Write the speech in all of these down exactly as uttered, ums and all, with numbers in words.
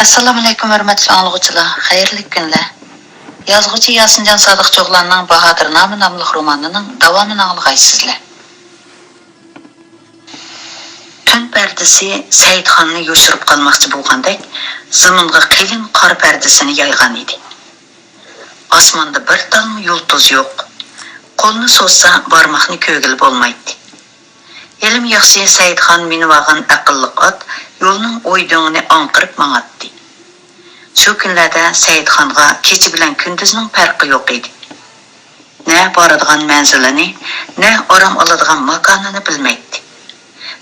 ئەسسالامۇئەلەيكۇم، ھۆرمەتلىك ئاڭلىغۇچىلار، خەيرلىك كۈنلەر. يازغۇچى ياسىنجان سادىق چوغلاننىڭ باھادىرنامە ناملىق رومانىنىڭ داۋامىنى ئاڭلىغايسىزلەر. تۈن پەردىسى سەئىدخاننى يوشۇرۇپ قالماقچى بولغاندەك، زېمىنغا قېلىن قار پەردىسىنى يايغان ئىدى. ئاسماندا بىر تالمۇ يۇلتۇز يوق. قولنى سوزسا، بارماقنى كۆرگىلى بولمايتتى. ھېلىمۇ ياخشى، سەئىدخان مىنىۋالغان ئەقىللىق ئات يولنىڭ ئوي-دۆڭىنى ئاڭقىرىپ ماڭاتتى. شۇ كۈنلەردە سەئىدخانغا كېچە بىلەن كۈندۈزنىڭ پەرقى يوق ئىدى. نە بارىدىغان مەنزىلىنى، نە ئارام ئالىدىغان ماكانىنى بىلمەيتتى.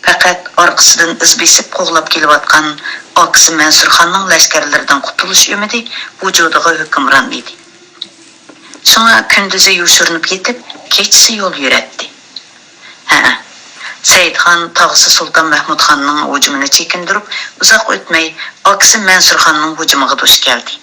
پەقەت ئارقىسىدىن ئىز بېسىپ قوغلاپ كېلىۋاتقان ئاكىسى مەنسۇرخاننىڭ لەشكەرلىرىدىن قۇتۇلۇش ئۈمىدى ۋۇجۇدىغا ھۆكۈمران ئىدى. شۇڭا كۈندۈزى يوشۇرۇنۇپ يېتىپ، كېچىسى يول يۈرەتتى. ھەئە، سەئىدخان تاغىسى سۇلتان مەھمۇدخاننىڭ ھۇجۇمىنى چېكىندۈرۈپ، ئۇزاق ئۆتمەي ئاكىسى مەنسۇرخاننىڭ ھۇجۇمىغا دۇچ كەلدى.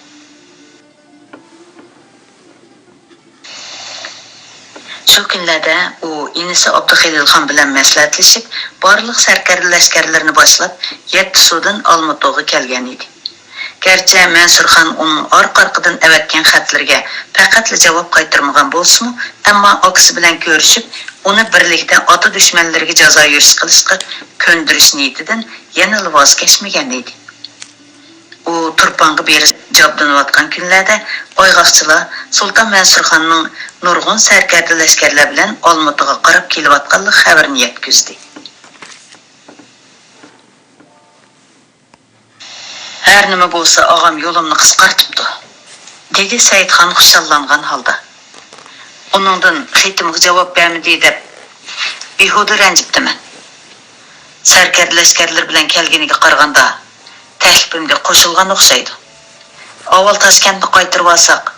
شۇ كۈنلەردە ئۇ ئىنىسى ئابدۇخېلىلخان بىلەن مەسلىھەتلىشىپ، بارلىق سەركەردە لەشكەرلىرىنى باشلاپ، يەتتىسۇدىن ئالمۇتىغا كەلگەن ئىدى. گەرچە مەنسۇرخان ئۇنىڭ ئارقا-ئارقىدىن ئەۋەتكەن خەتلىرىگە پەقەتلا جاۋاب قايتۇرمىغان بولسىمۇ، ئەمما ئاكىسى بىلەن كۆرۈشۈپ، ئۇنى بىرلىكتە ئاتا دۈشمەنلىرىگە جازا يۈرۈش قىلىشقا كۆندۈرۈش نىيىتىدىن يەنىلا ۋاز كەچمىگەن ئىدى. ئۇ تۇرپانغا بېرىپ جابدۇنۇۋاتقان كۈنلەردە ئايغاقچىلار سۇلتان مەنسۇرخاننىڭ نۇرغۇن سەركەردە لەشكەرلەر بىلەن ئالمۇتىغا قاراپ كېلىۋاتقانلىق خەۋىرىنى يەتكۈزدى. «ھەر نېمە بولسا، ئاغام يولۇمنى قىسقارتىپتۇ»، دېدى سەئىدخان خۇشاللانغان ھالدا. «ئۇنىڭدىن خېتىمگە جاۋاب بەرمىدى دەپ بىھۇدە رەنجىپتىمەن. سەركەردە لەشكەرلىرى بىلەن كەلگىنىگە قارىغاندا، تەكلىپىمگە قوشۇلغان ئوخشايدۇ. ئاۋۋال تاشكەنتنى قايتۇرۇۋالساق،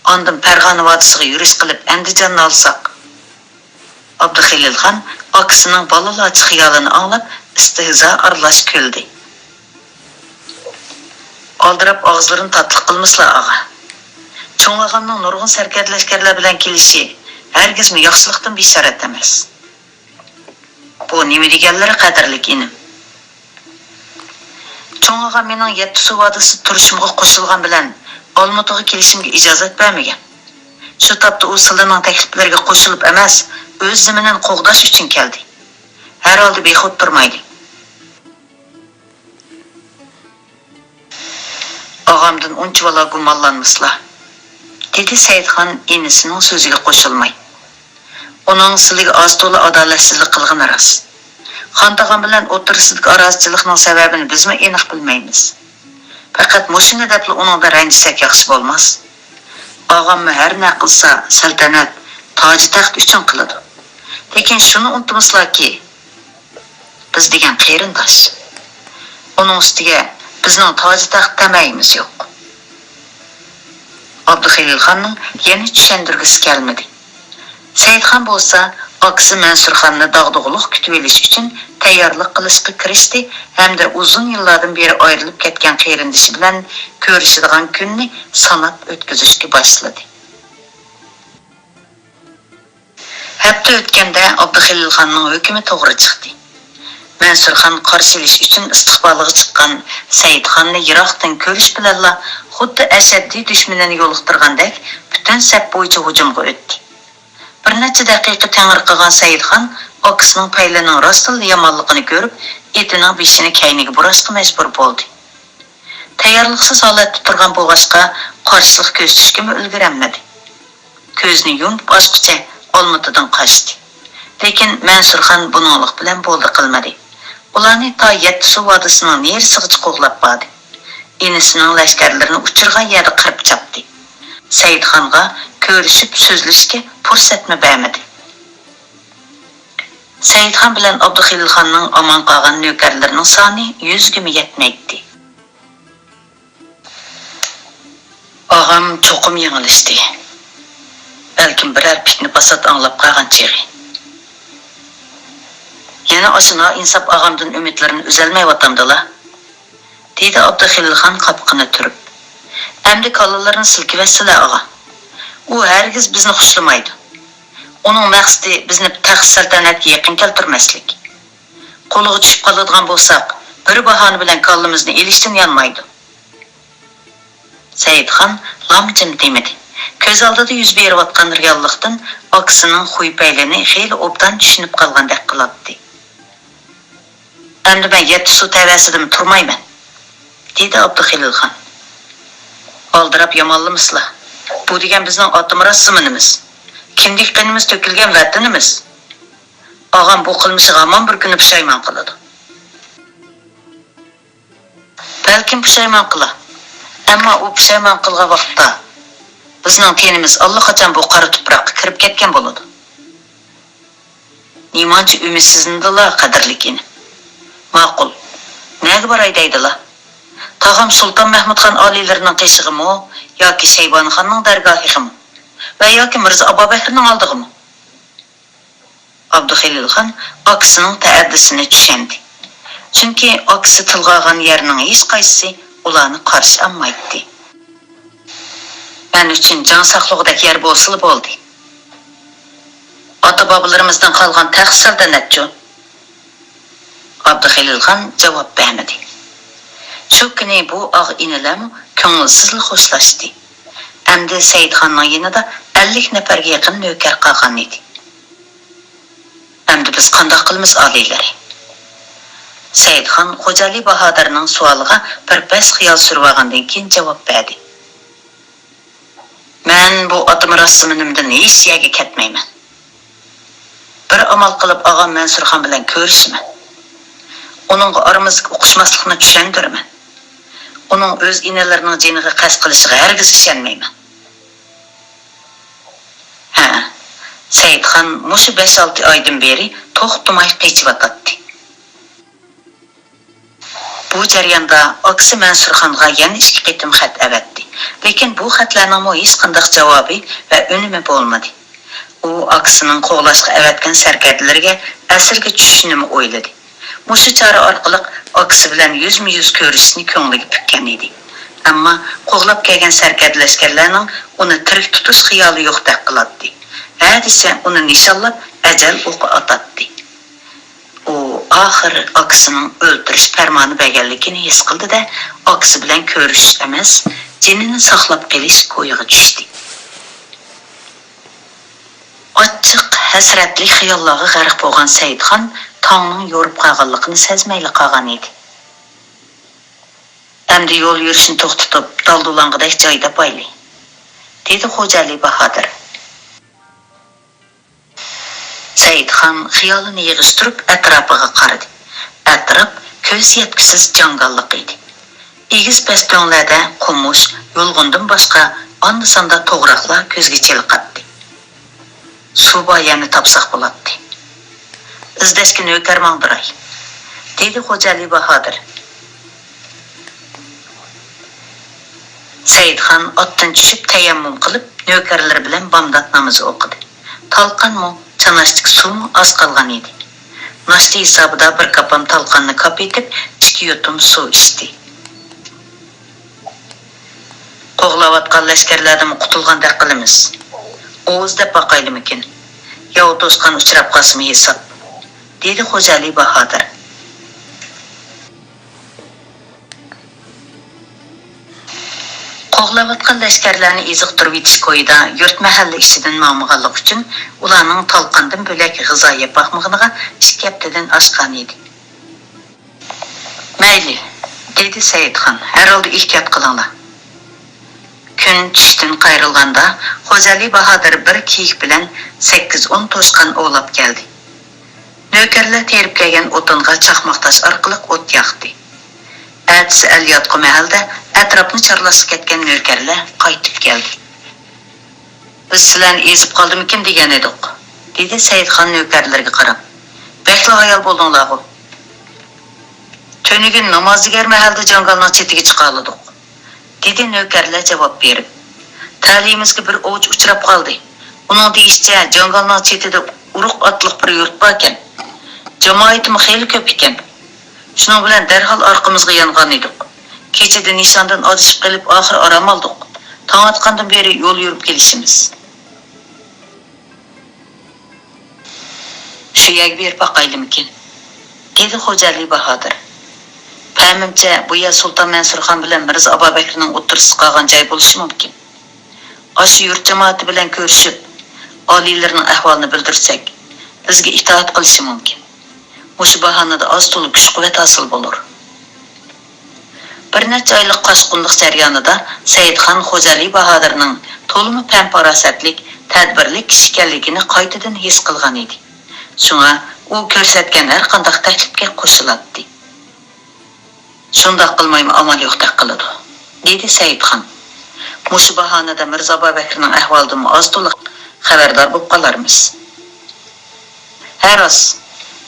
ئاندىن پەرغانە ۋادىسىغا يۈرۈش قىلىپ ئەندىجاننى ئالساق.» ئابدۇخېلىلخان ئاكىسىنىڭ بالىلارچە خىيالىنى ئاڭلاپ، ئىستىھزا ئارىلاش كۈلدى. «ئالدىراپ ئاغزىلىرىنى تاتلىق قىلمىسىلا، ئاغا. چوڭ ئاغامنىڭ نۇرغۇن سەركەردە لەشكەرلەر بىلەن كېلىشى ھەرگىزمۇ ياخشىلىقتىن بېشارەت ئەمەس.» «بۇ نېمە دېگەنلىرى، قەدىرلىك ئىنىم؟» «چوڭ ئاغام مېنىڭ يەتتىسۇ ۋادىسىدا تۇرۇشۇمغا قوشۇلغان بىلەن ئالمۇتىغا كېلىشىمگە ئىجازەت بەرمىگەن. شۇ تاپتا ئۇ سىلىنىڭ تەكلىپلىرىگە قوشۇلۇپ ئەمەس، ئۆز زېمىنىنى قوغداش ئۈچۈن كەلدى. ھەر ھالدا بىخۇد تۇرمايدۇ.» «ئاغامدىن ئۇنچىۋالا گۇمانلانمىسىلا»، دېدى سەئىدخان ئىنىسىنىڭ سۆزىگە قوشۇلماي. «ئۇنىڭ سىلىگە ئاز-تولا ئادالەتسىزلىك قىلغىنى راست. خان تاغام بىلەن ئوتتۇرىسىدىكى ئارازىچىلىقنىڭ سەۋەبىنى بىزمۇ ئېنىق بىلمەيمىز. پەقەت مۇشۇنى دەپلا ئۇنىڭدىن رەنجىسەك ياخشى بولماس. ئاغاممۇ ھەر نە قىلسا، سەلتەنەت، تاجى تەخت ئۈچۈن قىلىدۇ. لېكىن شۇنى ئۇنتۇمىسىلاكى، بىز دېگەن قېرىنداش. ئۇنىڭ ئۈستىگە بىزنىڭ تاجى تەخت تەمەيىمىز يوق.» ئابدۇخېلىلخاننىڭ يەنە چۈشەندۈرگۈسى كەلمىدى. سەئىدخان بولسا ئاكىسى مەنسۇرخاننى داغدۇغىلىق كۈتۈۋېلىش ئۈچۈن تەييارلىق قىلىشقا كىرىشتى ھەمدە ئۇزۇن يىللاردىن بېرى ئايرىلىپ كەتكەن قېرىندىشى بىلەن كۆرۈشىدىغان كۈننى ساناپ ئۆتكۈزۈشكە باشلىدى. ھەپتە ئۆتكەندە ئابدۇخېلىلخاننىڭ ھۆكمى توغرا چىقتى. مەنسۇرخان قارشى ئېلىش ئۈچۈن ئىستىقبالىغا چىققان سەئىدخاننى يىراقتىن كۆرۈش بىلەنلا خۇددى ئەشەددىي دۈشمىنىنى يولۇقتۇرغاندەك پۈتۈن سەپ بويىچە ھۇجۇمغا ئۆتتى. بىر نەچچە دەقىقە تېڭىرقىغان سەئىدخان ئاكىسىنىڭ پەيلىنىڭ راستتىنلا يامانلىقىنى كۆرۈپ، ئېتىنىڭ بېشىنى كەينىگە بۇراشقا مەجبۇر بولدى. تەييارلىقسىز ھالەتتە تۇرغان بولغاچقا، قارشىلىق كۆرسىتىشكىمۇ ئۈلگۈرەلمىدى. كۆزىنى يۇمۇپ ئاچقۇچە ئالمۇتىدىن قاچتى. لېكىن مەنسۇرخان بۇنىڭلىق بىلەن بولدى قىلمىدى. ئۇلارنى تا يەتتىسۇ ۋادىسىنىڭ نېرىسىغىچە قوغلاپ باردى. ئىنىسىنىڭ لەشكەرلىرىنى ئۇچرىغان يەردە قىرىپ چاپتى. سەئىدخانغا كۆرۈشۈپ سۆزلىشىشكە پۇرسەتمۇ بەرمىدى. سەئىدخان بىلەن ئابدۇخېلىلخاننىڭ ئامان قالغان نۆكەرلىرىنىڭ سانى يۈزگىمۇ يەتمەيتتى. ئاغام چوقۇم يېڭىلىشتى. بەلكىم بىرەر پىتنە-پاسات ئاڭلاپ قالغان چېغى. يەنە ئاشۇ نائىنساپ ئاغامدىن ئۈمىدلىرىنى ئۈزەلمەيۋاتامدىلا؟ دېدى ئابدۇخېلىلخان قاپىقىنى تۈرۈپ. ئەمدى كاللىلىرىنى سىلكىۋەتسىلە، ئاغا. ئۇ ھەرگىز بىزنى خۇشلىمايدۇ. ئۇنىڭ مەقسىتى بىزنى تەخت-سەلتەنەتكە يېقىن كەلتۈرمەسلىك. قولىغا چۈشۈپ قالىدىغان بولساق، بىر باھانە بىلەن كاللىمىزنى ئېلىشتىن يانمايدۇ. سەئىدخان لامجىم دېمىدى. كۆز ئالدىدا يۈز بېرىۋاتقان رېئاللىقتىن ئاكىسىنىڭ خۇي-پەيلىنى خېلى ئوبدان چۈشىنىپ قالغاندەك قىلاتتى. ئەمدى مەن يەتتە سۇ تەۋەسىدىمۇ تۇرمايمەن، دېدى ئابدۇخېلىلخان. ئالدىراپ يامانلىمىسىلا. بۇ دېگەن بىزنىڭ ئاتا مىراس زېمىنىمىز. كىندىك قېنىمىز تۆكۈلگەن ۋەتىنىمىز. ئاغام بۇ قىلمىشىغا ھامان بىر كۈنى پۇشايمان قىلىدۇ. بەلكىم پۇشايمان قىلار. ئەمما ئۇ پۇشايمان قىلغان ۋاقىتتا بىزنىڭ تېنىمىز ئاللىقاچان بۇ قارا تۇپراققا كىرىپ كەتكەن بولىدۇ. نېمانچە ئۈمىدسىزلىنىدىلا، قەدىرلىك ئىنىم. ماقۇل. نەگە باراي دەيدىلا؟ تاغام سۇلتان مەھمۇدخان ئالىيلىرىنىڭ قېشىغىمۇ ياكى شەيبانىخاننىڭ دەرگاھىغىمۇ ۋە ياكى مىرزا ئابابەكرىنىڭ ئالدىغىمۇ؟ ئابدۇخېلىلخان ئاكىسىنىڭ تەئەددىسىنى چۈشەندى. چۈنكى ئاكىسى تىلغا ئالغان يەرنىڭ ھېچقايسىسى ئۇلارنى قارشى ئالمايتتى. مەن ئۈچۈن جان ساقلىغۇدەك يەر بولسىلا بولدى. ئاتا-بابىلىرىمىزدىن قالغان تەخت سەلتەنەتچۇ؟ ئابدۇخېلىلخان جاۋاب بەرمىدى. شۇ كۈنى بۇ ئاغ-ئىنىلەرمۇ كۆڭۈلسىزلا خوشلاشتى. ئەمدى سەئىدخاننىڭ يېنىدا ئەللىك نەپەرگە يېقىن نۆكەر قالغان ئىدى. ئەمدى بىز قانداق قىلىمىز، ئالىيلىرى؟ سەئىدخان خوجالى باھادىرنىڭ سوئالىغا بىر پەس خىيال سۈرۈۋالغاندىن كېيىن جاۋاب بەردى. مەن بۇ ئاتا مىراس زېمىنىمدىن ھېچ يەرگە كەتمەيمەن. بىر ئامال قىلىپ ئاغام مەنسۇرخان بىلەن كۆرۈشىمەن. ئۇنىڭغا ئارىمىزدىكى ئۇقۇشماسلىقنى چۈشەندۈرىمەن. ئۇنىڭ ئۆز ئىنىلىرىنىڭ جېنىغا قەست قىلىشىغا ھەرگىز ئىشەنمەيمەن. ھە، سەئىدخان مۇشۇ بەش-ئالتە ئايدىن بېرى توختىماي قېچىۋاتاتتى. بۇ جەرياندا ئاكىسى مەنسۇرخانغا يەنە ئىككى قېتىم خەت ئەۋەتتى. لېكىن بۇ خەتلەرنىڭمۇ ھېچقانداق جاۋابى ۋە ئۈنۈمى بولمىدى. ئۇ ئاكىسىنىڭ قوغلاشقا ئەۋەتكەن سەركەردىلىرىگە ئەسىرگە چۈشۈشنىمۇ ئويلىدى. مۇشۇ چارە ئارقىلىق ئاكىسى بىلەن يۈزمۇ يۈز كۆرۈشۈشنى كۆڭلىگە پۈككەن ئىدى. ئەمما قوغلاپ كەلگەن سەركەردە لەشكەرلەرنىڭ ئۇنى تىرىك تۇتۇش خىيالى يوقتەك قىلاتتى. ھە دېسە ئۇنى نىشانلاپ ئەجەل ئوقى ئاتاتتى. ئۇ ئاخىر ئاكىسىنىڭ ئۆلتۈرۈش پەرمانى بەرگەنلىكىنى ھېس قىلدى-دە، ئاكىسى بىلەن كۆرۈشۈش ئەمەس، جېنىنى ساقلاپ قېلىش كويىغا چۈشتى. ئاچچىق، ھەسرەتلىك خىياللارغا غەرق بولغان سەئىدخان تاڭنىڭ يورۇپ قالغانلىقىنى سەزمەيلا قالغان ئىدى. ئەمدى يول يۈرۈشنى توختىتىپ، دالدۇلانغۇدەك جاي تاپايلى، دېدى خوجالى باھادىر. سەئىدخان خىيالىنى يىغىشتۇرۇپ ئەتراپىغا قارىدى. ئەتراپ كۆز يەتكۈسىز جاڭگاللىق ئىدى. ئېگىز پەس تۆڭلەردە قومۇش، يۇلغۇندىن باشقا ئاندا-ساندا توغراقلار كۆزگە چېلىقاتتى. سۇ بار يەرنى تاپساق بولاتتى. ئىزدەشكە نۆكەر ماڭدۇراي، دېدى خوجالى باھادىر. سەئىدخان ئاتتىن چۈشۈپ تەيەممۇم قىلىپ، نۆكەرلىرى بىلەن بامدات نامىزى ئوقۇدى. تالقانمۇ، چاناشتىكى سۇمۇ ئاز قالغان ئىدى. ناشتا ھېسابىدا بىر كاپام تالقاننى كاپىيىتىپ، ئىككى يۇتۇم سۇ ئىچتى. قوغلاۋاتقان لەشكەرلەردىنمۇ قۇتۇلغاندەك قىلىمىز. ئوۋۇز دەپ باقايلىمىكىن؟ ياۋا توسقان ئۇچراپ قالسىمۇ ھېساب، دېدى خوجالى باھادىر. قوغلاۋاتقان لەشكەرلەرنى ئېزىقتۇرۇۋېتىش كويىدا يۇرت مەھەللە ئىچىدىن ماڭمىغانلىقى ئۈچۈن، ئۇلارنىڭ تالقاندىن بۆلەك غىزا يەپ باقمىغىنىغا ئىككى ھەپتىدىن ئاشقان ئىدى. مەيلى، دېدى سەئىدخان، ھەر ھالدا ئېھتىيات قىلىڭلار. كۈن چۈشتىن قايرىلغاندا، خوجالى باھادىر بىر كىيىك بىلەن سەككىز-ئون توشقان ئوۋلاپ كەلدى. نۆكەرلەر تېرىپ كەلگەن ئوتۇنغا چاقماق تاش ئارقىلىق ئوت ياقتى. ئەتىسى ئەل ياتقۇ مەھەلدە ئەتراپنى چارلاشقا كەتكەن نۆكەرلەر قايتىپ كەلدى. بىز سىلەرنى ئېزىپ قالدىمىكىن دېگەن ئىدۇق، دېدى سەئىدخان نۆكەرلىرىگە قاراپ. بەكلا ھايال بولدۇڭلارغۇ. تۈنۈگۈن نامازدىگەر مەھەلدە جاڭگالنىڭ چېتىگە چىقالىدۇق، دېدى نۆكەرلەر جاۋاب بېرىپ. تەلىيىمىزگە بىر ئوۋچى ئۇچراپ قالدى. ئۇنىڭ دېيىشىچە، جاڭگالنىڭ چېتىدە ئۇرۇق ئاتلىق بىر يۇرت باركەن. جامائىتىمۇ خېلى كۆپ ئىكەن. شۇنىڭ بىلەن دەرھال ئارقىمىزغا يانغان ئىدۇق. كېچىدە نىشاندىن ئادىشىپ قېلىپ، ئاخىرى ئارام ئالدۇق. تاڭ ئاتقاندىن بېرى يول يۈرۈپ كېلىشىمىز. شۇ يەرگە بېرىپ باقايلىمىكىن؟ دېدى خوجالى باھادىر. پەمىمچە، بۇ يەر سۇلتان مەنسۇرخان بىلەن مىرزا ئابابەكرىنىڭ ئوتتۇرىسىدا قالغان جاي بولۇشى مۇمكىن. ئاشۇ يۇرت جامائىتى بىلەن كۆرۈشۈپ، ئالىيلىرىنىڭ ئەھۋالىنى بىلدۈرسەك، بىزگە ئىتائەت قىلىشى مۇمكىن. مۇشۇ باھانىدە ئاز-تولا كۈچ-قۇۋۋەت ھاسىل بولۇر. بىر نەچچە ئايلىق قاچقۇنلۇق جەريانىدا سەئىدخان خوجالى باھادىرنىڭ تولىمۇ پەم-پاراسەتلىك، تەدبىرلىك كىشى ئىكەنلىكىنى قايتىدىن ھېس قىلغان ئىدى. شۇڭا ئۇ كۆرسەتكەن ھەر قانداق تەكلىپكە قوشۇلاتتى. شۇنداق قىلمايمۇ ئامال يوقتەك قىلىدۇ، دېدى سەئىدخان. مۇشۇ باھانىدە مىرزا ئابابەكرىنىڭ ئەھۋالىدىنمۇ ئاز-تولا خەۋەردار بولۇپ قالارمىز. ھە، راست،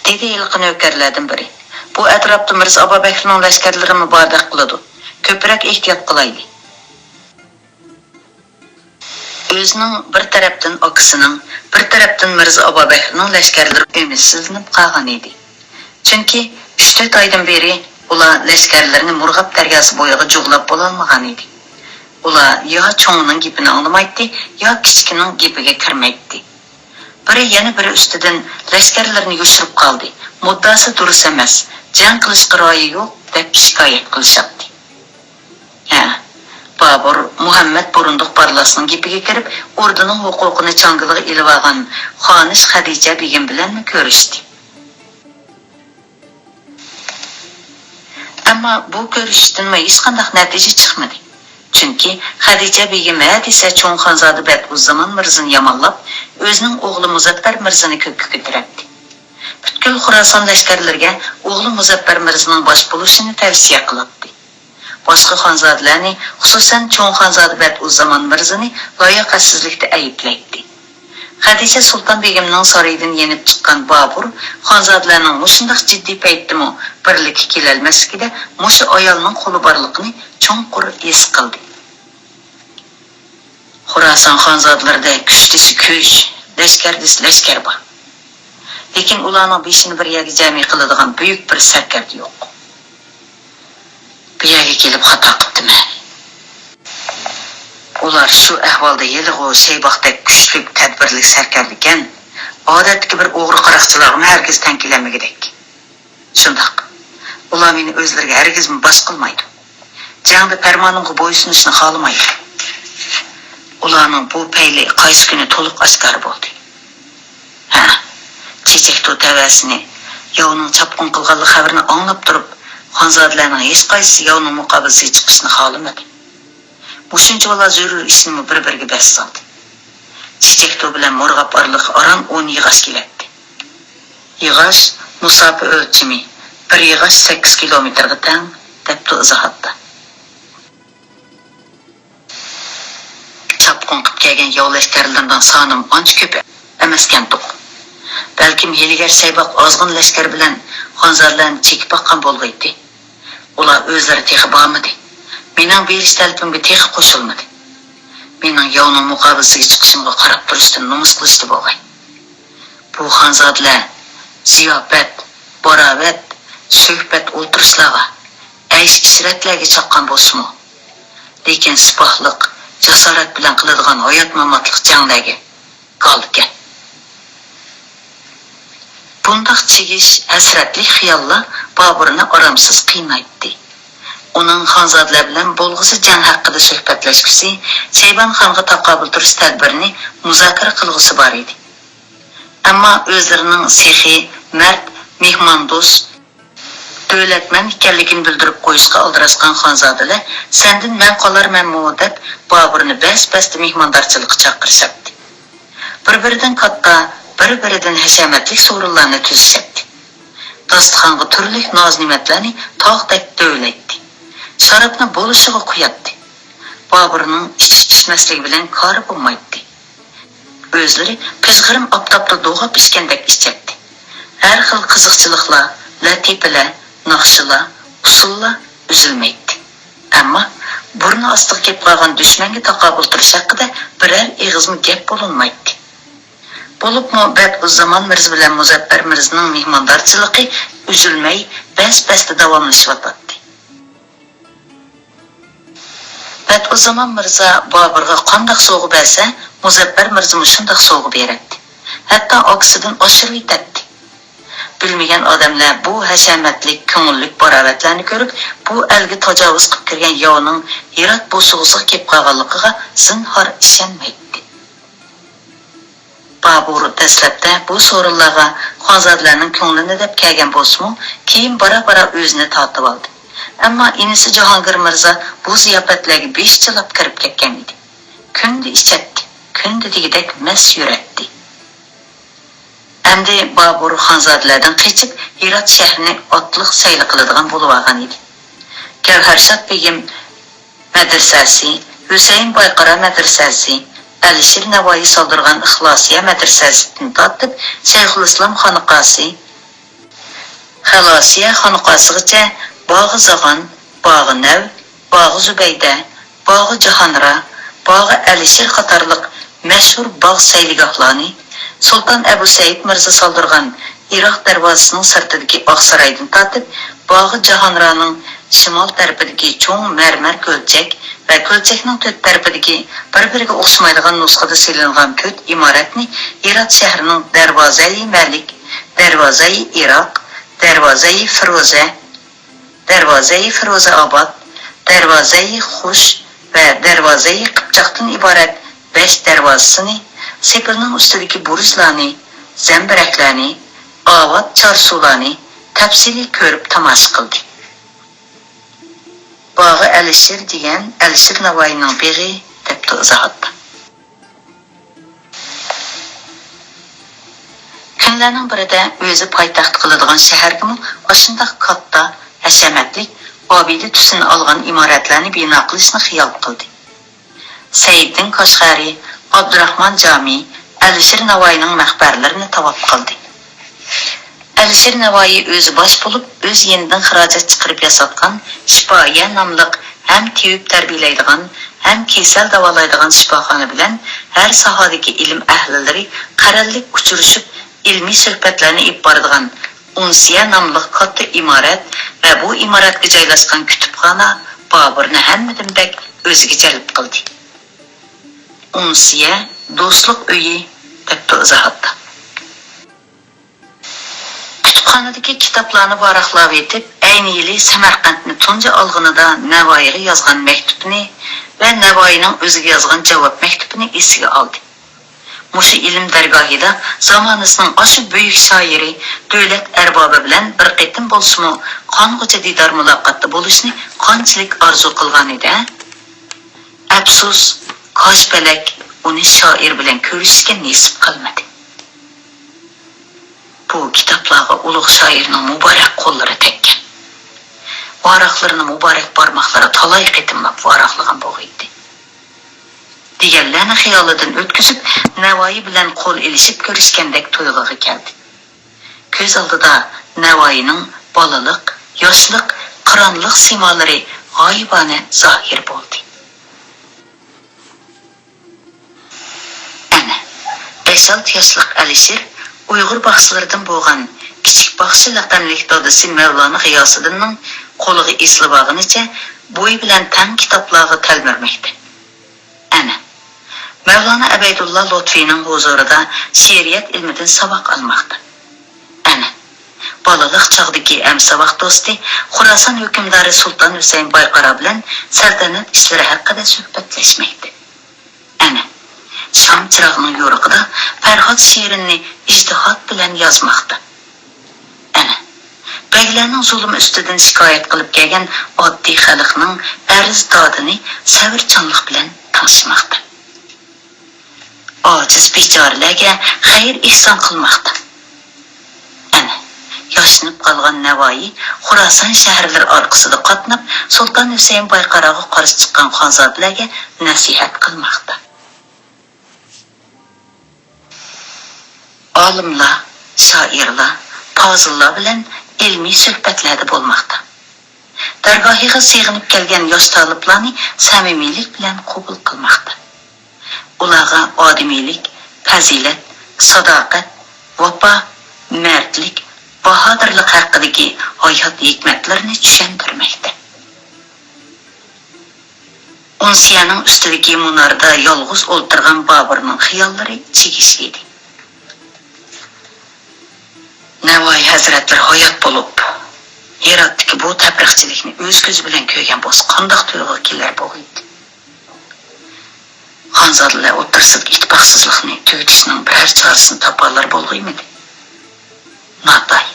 دېدى ھېلىقى نۆكەرلەردىن بىرى. بۇ ئەتراپتا مىرزا ئابابەكرىنىڭ لەشكەرلىرىمۇ باردەك قىلىدۇ. كۆپرەك ئېھتىيات قىلايلى. ئۆزىنىڭ بىر تەرەپتىن ئاكىسىنىڭ، بىر تەرەپتىن مىرزا ئابابەكرىنىڭ لەشكەرلىرى ئۈمىدسىزلىنىپ قالغان ئىدى. چۈنكى ئۈچ-تۆت ئايدىن بېرى ئۇلار لەشكەرلىرىنى مۇرغاب دەرياسى بويىغا جۇغلاپ بولالمىغان ئىدى. ئۇلار يا چوڭىنىڭ گېپىنى ئاڭلىمايتتى، يا كىچىكىنىڭ گېپىگە كىرمەيتتى. بىرى يەنە بىرى ئۈستىدىن لەشكەرلىرىنى يوشۇرۇپ قالدى، مۇددىئاسى دۇرۇس ئەمەس، جەڭ قىلىشقا رايى يوق، دەپ شىكايەت قىلىشاتتى. ھە، بابۇر، مۇھەممەد بۇرۇندۇق بارلاسنىڭ گېپىگە كىرىپ، ئوردىنىڭ ھوقۇقىنى چاڭگىلىغا ئېلىۋالغان خانىش خەدىچە بېگىم بىلەنمۇ كۆرۈشتى. ئەمما بۇ كۆرۈشۈشتىنمۇ ھېچقانداق نەتىجە چىقمىدى. چۈنكى خەدىچە بېگىم ھە دېسە چوڭ خانزادە بەدئۇززامان مىرزىنى يامانلاپ، ئۆزىنىڭ ئوغلى مۇزەپپەر مىرزىنى كۆككە كۆتۈرەتتى. پۈتكۈل خوراسان لەشكەرلىرىگە ئوغلى مۇزەپپەر مىرزىنىڭ باش بولۇشىنى تەۋسىيە قىلاتتى. باشقا خانزادىلەرنى، خۇسۇسەن، چوڭ خانزادە بەدئۇززامان مىرزىنى لاياقەتسىزلىكتە ئەيىبلەيتتى. خەدىچە سۇلتان بېگىمنىڭ سارىيىدىن يېنىپ چىققان بابۇر خانزادىلەرنىڭ مۇشۇنداق جىددىي پەيتتىمۇ بىرلىككە كېلەلمەسلىكىدە مۇشۇ ئايالنىڭ قولى بارلىقىنى چوڭقۇر ھېس قىلدى. خوراسان خانزادىلىرىدە كۈچ دېسە كۈچ، لەشكەر دېسە لەشكەر بار. لېكىن ئۇلارنىڭ بېشىنى بىر يەرگە جەمئىي قىلىدىغان بۈيۈك بىر سەركەردە يوق. بۇ يەرگە كېلىپ خاتا قىپتىمەن. ئۇلار شۇ ئەھۋالدا ھېلىغۇ شەيباقتەك كۈچلۈك، تەدبىرلىك سەركەردىكەن، ئادەتتىكى بىر ئوغرى قاراقچىلارغىمۇ ھەرگىز تەڭ كېلەلمىگۈدەك. شۇنداق. ئۇلار مېنى ئۆزلىرىگە ھەرگىزمۇ باش قىلمايدۇ. جەڭدە پەرمانىمغا بويسۇنۇشنى خالىمايدۇ. ئۇلارنىڭ بۇ پەيلى قايسى كۈنى تولۇق ئاشكارا بولدى. ھە، چېچەكتو تەۋەسىنى ياۋنىڭ چاپقۇن قىلغانلىق خەۋىرىنى ئاڭلاپ تۇرۇپ، خانزادىلەرنىڭ ھېچقايسىسى ياۋنىڭ مۇقابىلىسىگە چىقىشنى خالىمىدى. مۇشۇنچىۋالا زۆرۈر ئىشنىمۇ بىر-بىرىگە بەس سالدى. چېچەكتو بىلەن مۇرغاب ئارىلىقى ئاران ئون ياغاچ كېلەتتى. ياغاچ مۇساپە ئۆلچىمى بىر ياغاچ سەككىز كىلومېتىرغا تەڭ، دەپتۇ ئىزاھاتتا. چاپقۇن قىپ كەلگەن ياۋ لەشكەرلىرىنىڭ سانىمۇ ئانچە كۆپ ئەمەسكەنتۇق. بەلكىم ھىيلىگەر سەيباق ئازغىنە لەشكەر بىلەن خانزادىلەرنى چېكىپ باققان بولغىيتتى. ئۇلار ئۆزلىرى تېخى بارمىدى. مېنىڭ بېرىش تەلىپىمگە تېخى قوشۇلمىدى. مېنىڭ ياۋنىڭ مۇقابىلىسىگە چىقىشىمغا قاراپ تۇرۇشتىن نومۇس قىلىشتى بولغاي. بۇ خانزادىلەر زىياپەت، باراۋەت، سۆھبەت ئولتۇرۇشلارغا، ئەيش-ئىشرەتلەرگە چاققان بولسىمۇ، لېكىن سىپاھلىق، جاسارەت بىلەن قىلىدىغان ھايات-ماماتلىق جەڭلەرگە گالدىكەن. بۇنداق چىگىش، ھەسرەتلىك خىياللار بابۇرنى ئارامسىز قىينايتتى. ئۇنىڭ خانزادىلەر بىلەن بولغۇسى جەڭ ھەققىدە سۆھبەتلەشكۈسى، شەيبان خانغا تاقابىل تۇرۇش تەدبىرىنى مۇزاكىرە قىلغۇسى بار ئىدى. ئەمما ئۆزلىرىنىڭ سېخىي، مەرد، مېھماندوست، دۆلەتمەن ئىكەنلىكىنى بىلدۈرۈپ قويۇشقا ئالدىراشقان خانزادىلەر، سەندىن مەن قالارمەنمۇ دەپ، بابۇرنى بەس-بەستە مېھماندارچىلىققا چاقىرىشاتتى. بىر-بىرىدىن كاتتا، بىر-بىرىدىن ھەشەمەتلىك سورۇنلارنى تۈزۈشەتتى. داستىخانغا تۈرلۈك ناز-نېمەتلەرنى تاغدەك تۆۋىلەيتتى. شارابنى بولۇشىغا قۇياتتى. بابۇرنىڭ ئىچىش-ئىچمەسلىكى بىلەن كارى بولمايتتى. ئۆزلىرى پىژغىرىم ئاپتاپتا دوغاپ ئىچكەندەك ئىچەتتى. ھەر خىل قىزىقچىلىقلار، لەتىپىلەر، ناخشىلار، ئۇسسۇللار ئۈزۈلمەيتتى. ئەمما بۇرنى ئاستىغا كېلىپ قالغان دۈشمەنگە تاقابىل تۇرۇش ھەققىدە بىرەر ئېغىزمۇ گەپ بولۇنمايتتى. بولۇپمۇ بەدئۇززامان مىرزا بىلەن مۇزەپپەر مىرزىنىڭ مېھماندارچىلىقى ئۈزۈلمەي، بەس-بەستە داۋاملىشىۋاتاتتى. بەدئۇززامان مىرزا بابۇرغا قانداق سوۋغا بەرسە، مۇزەپپەر مىرزىمۇ شۇنداق سوۋغا بېرەتتى. ھەتتا ئاكىسىدىن ئاشۇرۇۋېتەتتى. بىلمىگەن ئادەملەر بۇ ھەشەمەتلىك، كۆڭۈللۈك باراۋەتلەرنى كۆرۈپ، بۇ ئەلگە تاجاۋۇز قىلىپ كىرگەن ياۋنىڭ ھىرات بوسۇغىسىغا كېلىپ قالغانلىقىغا زىنھار ئىشەنمەيتتى. بابۇر دەسلەپتە بۇ سورۇنلارغا خانزادىلەرنىڭ كۆڭلىنى دەپ كەلگەن بولسىمۇ، كېيىن بارا-بارا ئۆزىنى تارتىۋالدى. ئەمما ئىنىسى جاھانگىر مىرزا بۇ زىياپەتلەرگە بېشى چىلاپ كىرىپ كەتكەن ئىدى. كۈندە ئىچەتتى، كۈندە دېگۈدەك مەست يۈرەتتى. ئەمدى بابۇر خانزادىلەردىن قېچىپ، ھىرات شەھىرىنى ئاتلىق سەيلە قىلىدىغان بولۇۋالغان ئىدى. گەۋھەرشاد بېگىم مەدرىسەسى، ھۈسەيىن بايقارا مەدرىسەسى، ئەلىشىر نەۋايى سالدۇرغان ئىخلاسىيە مەدرىسەسىدىن تارتىپ، شەيخۇلئىسلام خانىقاسى، خالاسىيە خانىقاسىغىچە باغى زاغان، باغى نەۋ، باغى زۇبەيدە، باغى جاھانرا، باغى ئەلىشىر قاتارلىق مەشھۇر باغ سەيلىگاھلارنى، سۇلتان ئەبۇ سەئىد مىرزا سالدۇرغان ئىراق دەرۋازىسىنىڭ سىرتىدىكى ئاقسارايدىن تارتىپ، باغى جاھانرانىڭ شىمال تەرىپىدىكى چوڭ مەرمەر كۆلچەك ۋە كۆلچەكنىڭ تۆت تەرىپىدىكى بىر-بىرىگە ئوخشىمايدىغان نۇسخىدا سېلىنغان تۆت ئىمارەتنى ھىرات شەھىرىنىڭ دەرۋازەي مەلىك، دەرۋازەي ئىراق، دەرۋازەي فىروزە، دەرۋازەي فىروزە ئاباد، دەرۋازەي خۇش ۋە دەرۋازەي قىپچاقتىن ئىبارەت بەش دەرۋازىسىنى، سېپىلنىڭ ئۈستىدىكى بۇرۇجلارنى، زەمبىرەكلەرنى، ئاۋات چارسۇلارنى تەپسىلىي كۆرۈپ تاماشا قىلدى. باغى ئەلىشىر دېگەن ئەلىشىر ناۋايىنىڭ بېغى، دەپتۇ ئىزاھاتتا. كۈنلەرنىڭ بىرىدە ئۆزى پايتەخت قىلىدىغان شەھەرگىمۇ ئاشۇنداق كاتتا، ھەشەمەتلىك، ئابىدە تۈسىنى ئالغان ئىمارەتلەرنى بىنا قىلىشنى خىيال قىلدى. سەئىددىن كاشغەرى، ئابدۇراخمان جامى، ئەلىشىر ناۋايىنىڭ مەقبەرىلىرىنى تاۋاپ قىلدى. ئەلىشىر نەۋايى ئۆزى باش بولۇپ، ئۆز يېنىدىن خىراجەت چىقىرىپ ياساتقان شىپائىيە ناملىق ھەم تېۋىپ تەربىيەلەيدىغان، ھەم كېسەل داۋالايدىغان شىپاخانا بىلەن ھەر ساھەدىكى ئىلىم ئەھلىلىرى قەرەللىك ئۇچرىشىپ، ئىلمىي سۆھبەتلەرنى ئېلىپ بارىدىغان ئۇنسىيە ناملىق كاتتا ئىمارەت ۋە بۇ ئىمارەتكە جايلاشقان كۇتۇپخانا بابۇرنى ھەممىدىن بەك ئۆزىگە جەلپ قىلدى. ئۇنسىيە دوستلۇق ئۆيى، دەپتۇ ئىزاھاتتا. كۇتۇپخانىدىكى كىتابلارنى ۋاراقلاۋېتىپ، ئەينى يىلى سەمەرقەنتنى تۇنجى ئالغىنىدا نەۋايىغا يازغان مەكتۇپىنى ۋە نەۋايىنىڭ ئۆزىگە يازغان جاۋاب مەكتۇپىنى ئېسىگە ئالدى. مۇشۇ ئىلىم دەرگاھىدا زامانىسىنىڭ ئاشۇ بۈيۈك شائىرى، دۆلەت ئەربابى بىلەن بىر قېتىم بولسىمۇ قانغۇچە دىدار مۇلاقاتتا بولۇشنى قانچىلىك ئارزۇ قىلغانىدى-ھە؟ ئەپسۇس، كاج پەلەك ئۇنى شائىر بىلەن كۆرۈشۈشكە نېسىپ قىلمىدى. بۇ كىتابلارغا ئۇلۇغ شائىرنىڭ مۇبارەك قوللىرى تەگكەن. ۋاراقلىرىنى مۇبارەك بارماقلىرى تالاي قېتىملاپ ۋاراقلىغان بوغىيتتى. دېگەنلەرنى خىيالىدىن ئۆتكۈزۈپ، نەۋايى بىلەن قول ئېلىشىپ كۆرۈشكەندەك تۇيغۇغا كەلدى. كۆز ئالدىدا نەۋايىنىڭ بالىلىق، ياشلىق، قىرانلىق سىيمالىرى غايىبانە زاھىر بولدى. ئەنە، بەش-ئالتە ياشلىق ئەلىشىر ئۇيغۇر باغچىلىرىدىن بولغان كىچىك باغچە لەقەملىك دادىسى مەۋلانا غىياسىدىننىڭ قولىغا ئېسىلىۋالغىنىچە بويى بىلەن تەڭ كىتابلارغا تەلمۈرمەكتە. ئەنە، مەۋلانا ئەبەيدۇللا لۇتپىنىڭ ھۇزۇرىدا شېئىرىيەت ئىلمىدىن ساۋاق ئالماقتا. ئەنە، بالىلىق چاغدىكى ئەمساۋاق دوستى، خوراسان ھۆكۈمدارى سۇلتان ھۈسەيىن بايقارا بىلەن سەلتەنەت ئىشلىرى ھەققىدە سۆھبەتلەشمەكتە. ئەنە، شام چىراغنىڭ يورۇقىدا پەرھات شېئىرىنى ئىجتىھات بىلەن يازماقتا. ئەنە، بەگلەرنىڭ زۇلۇمى ئۈستىدىن شىكايەت قىلىپ كەلگەن ئاددىي خەلقنىڭ ئەرز-دادىنى سەۋرچانلىق بىلەن تىڭشىماقتا. ئاجىز بىچارىلەرگە خەير-ئېھسان قىلماقتا. ئەنە، ياشىنىپ قالغان نەۋايى خوراسان شەھەرلىرى ئارقىسىدا قاتناپ، سۇلتان ھۈسەيىن بايقاراغا قارشى چىققان خانزادىلەرگە نەسىھەت قىلماقتا. ئالىملار، شائىرلار، پازىللار بىلەن ئىلمىي سۆھبەتلەردە بولماقتا. دەرگاھىغا سېغىنىپ كەلگەن ياش تالىپلارنى سەمىمىيلىك بىلەن قوبۇل قىلماقتا. ئۇلارغا ئادىمىيلىك، پەزىلەت، ساداقەت، ۋاپا، مەردلىك، باھادىرلىق ھەققىدىكى ھايات ھېكمەتلىرىنى چۈشەندۈرمەكتە. ئۇنسىيەنىڭ ئۈستىدىكى مۇناردا يالغۇز ئولتۇرغان بابۇرنىڭ خىياللىرى چىگىش ئىدى. نەۋايى ھەزرەتلىرى ھايات بولۇپ، ھىراتتىكى بۇ تەپرىقىچىلىكنى ئۆز كۆزى بىلەن كۆرگەن بولسا، قانداق تۇيغۇغا كېلەر بولغىيدى؟ خانزادىلەر ئوتتۇرىسىدىكى ئىتتىپاقسىزلىقنى تۈگىتىشنىڭ بىرەر چارىسىنى تاپالار بولغىيمىدى؟ ناتاي.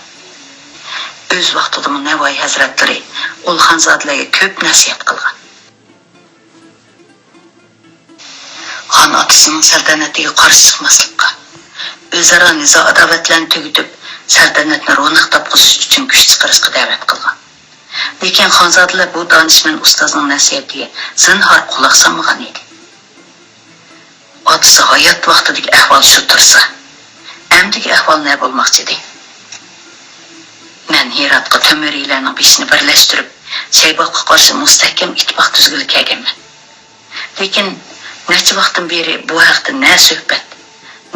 ئۆز ۋاقتىدىمۇ نەۋايى ھەزرەتلىرى ئۇل خانزادىلەرگە كۆپ نەسىھەت قىلغان. خان ئاتىسىنىڭ سەلتەنەتىگە قارشى چىقماسلىققا، ئۆزئارا نىزا-ئاداۋەتلەرنى تۈگىتىپ، سەلتەنەتنى روناق تاپقۇزۇش ئۈچۈن كۈچ چىقىرىشقا دەۋەت قىلغان. لېكىن خانزادىلەر بۇ دانىشمەن ئۇستازنىڭ نەسىھەتىگە زىنھار قۇلاق سالمىغان ئىدى. ئاتىسى ھايات ۋاقتىدىكى ئەھۋال شۇ تۇرسا، ئەمدىكى ئەھۋال نە بولماقچىدى؟ مەن ھىراتقا تۆمۈرىيلەرنىڭ بېشىنى بىرلەشتۈرۈپ، شەيباغقا قارشى مۇستەھكەم ئىتتىپاق تۈزگىلى كەلگەنمەن. لېكىن نەچچە ۋاقىتتىن بېرى بۇ ھەقتە نە سۆھبەت،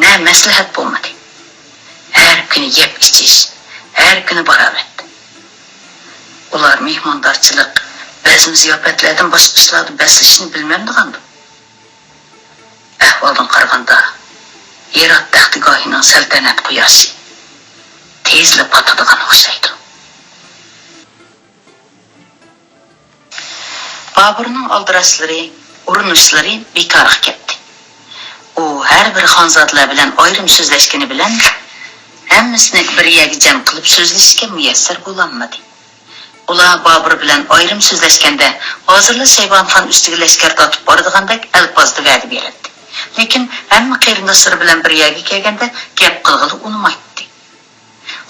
نە مەسلىھەت بولمىدى. ھەر كۈنى يەپ ئىچىش، ھەر كۈنى باراۋەت. ئۇلار مېھماندارچىلىق، بەزمە زىياپەتلەردىن باشقا ئىشلاردا بەسلىشىشنى بىلمەمدىغاندۇ؟ ئەھۋالدىن قارىغاندا، ھىرات تەختىگاھىنىڭ سەلتەنەت قۇياشى تېزلا پاتىدىغان ئوخشايدۇ. بابۇرنىڭ ئالدىراشلىرى، ئۇرۇنۇشلىرى بىكارغا كەتتى. ئۇ ھەر بىر خانزادىلەر بىلەن ئايرىم سۆزلەشكىنى بىلەن، ھەممىسىنى بىر يەرگە جەم قىلىپ سۆزلىشىشكە مۇيەسسەر بولالمىدى. ئۇلار بابۇر بىلەن ئايرىم سۆزلەشكەندە، ھازىرلا شەيبانى خان ئۈستىگە لەشكەر تارتىپ بارىدىغاندەك ئەلپازدا ۋەدە بېرەتتى. لېكىن ھەممە قېرىنداشلىرى بىلەن بىر يەرگە كەلگەندە گەپ قىلغىلى ئۇنىمايتتى.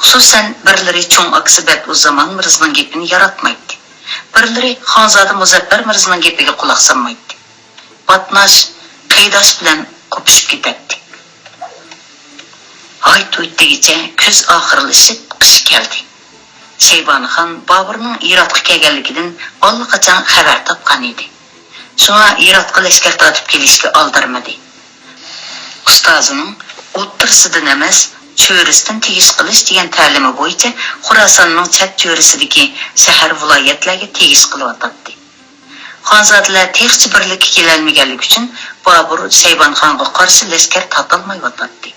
خۇسۇسەن، بىرلىرى چوڭ ئاكىسى بەتئۇززامان مىرزىنىڭ گېپىنى ياراتمايتتى. بىرلىرى خانزادە مۇزەپپەر مىرزىنىڭ گېپىگە قۇلاق سالمايتتى. باتناش، قېيىداش بىلەن قوپۇشۇپ كېتەتتى. ھايت-ھۇيت دېگۈچە كۈز ئاخىرلىشىپ، قىش كەلدى. شەيبانى خان بابۇرنىڭ ھىراتقا كەلگەنلىكىدىن ئاللىقاچان خەۋەر تاپقان ئىدى. شۇڭا ھىراتقا لەشكەر تارتىپ كېلىشكە ئالدىرىمىدى. ئۇستازىنىڭ ئوتتۇرىسىدىن ئەمەس، چۆرىسىدىن تېگىش قىلىش دېگەن تەلىمى بويىچە خوراساننىڭ چەت چۆرىسىدىكى شەھەر، ۋىلايەتلەرگە تېگىش قىلىۋاتاتتى. خانزادىلەر تېخىچە بىرلىككە كېلەلمىگەنلىكى ئۈچۈن بابۇر شەيبانى خانغا قارشى لەشكەر تارتالمايۋاتاتتى.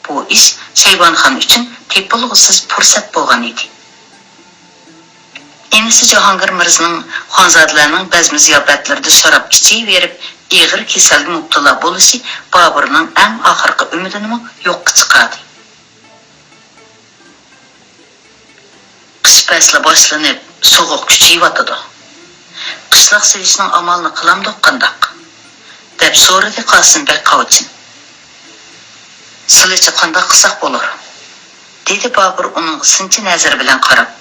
بۇ ئىش شەيبانى خان ئۈچۈن تېپىلغۇسىز پۇرسەت بولغان ئىدى. ئىنىسى جاھانگىر مىرزىنىڭ خانزادىلەرنىڭ بەزمە زىياپەتلىرىدە شاراب ئىچىۋېرىپ، ئېغىر كېسەلگە مۇپتىلا بولۇشى بابۇرنىڭ ئەڭ ئاخىرقى ئۈمىدىنىمۇ يوققا چىقاردى. قىش پەسلى باشلىنىپ، سوغۇق كۈچىيىۋاتىدۇ. قىشلاق سېلىشنىڭ ئامالىنى قىلامدۇق قانداق؟ دەپ سورىدى قاسىم بەگ قاۋچىن. سىلىچە قانداق قىلساق بولۇر؟ دېدى بابۇر ئۇنىڭغا سىنچى نەزىرى بىلەن قاراپ.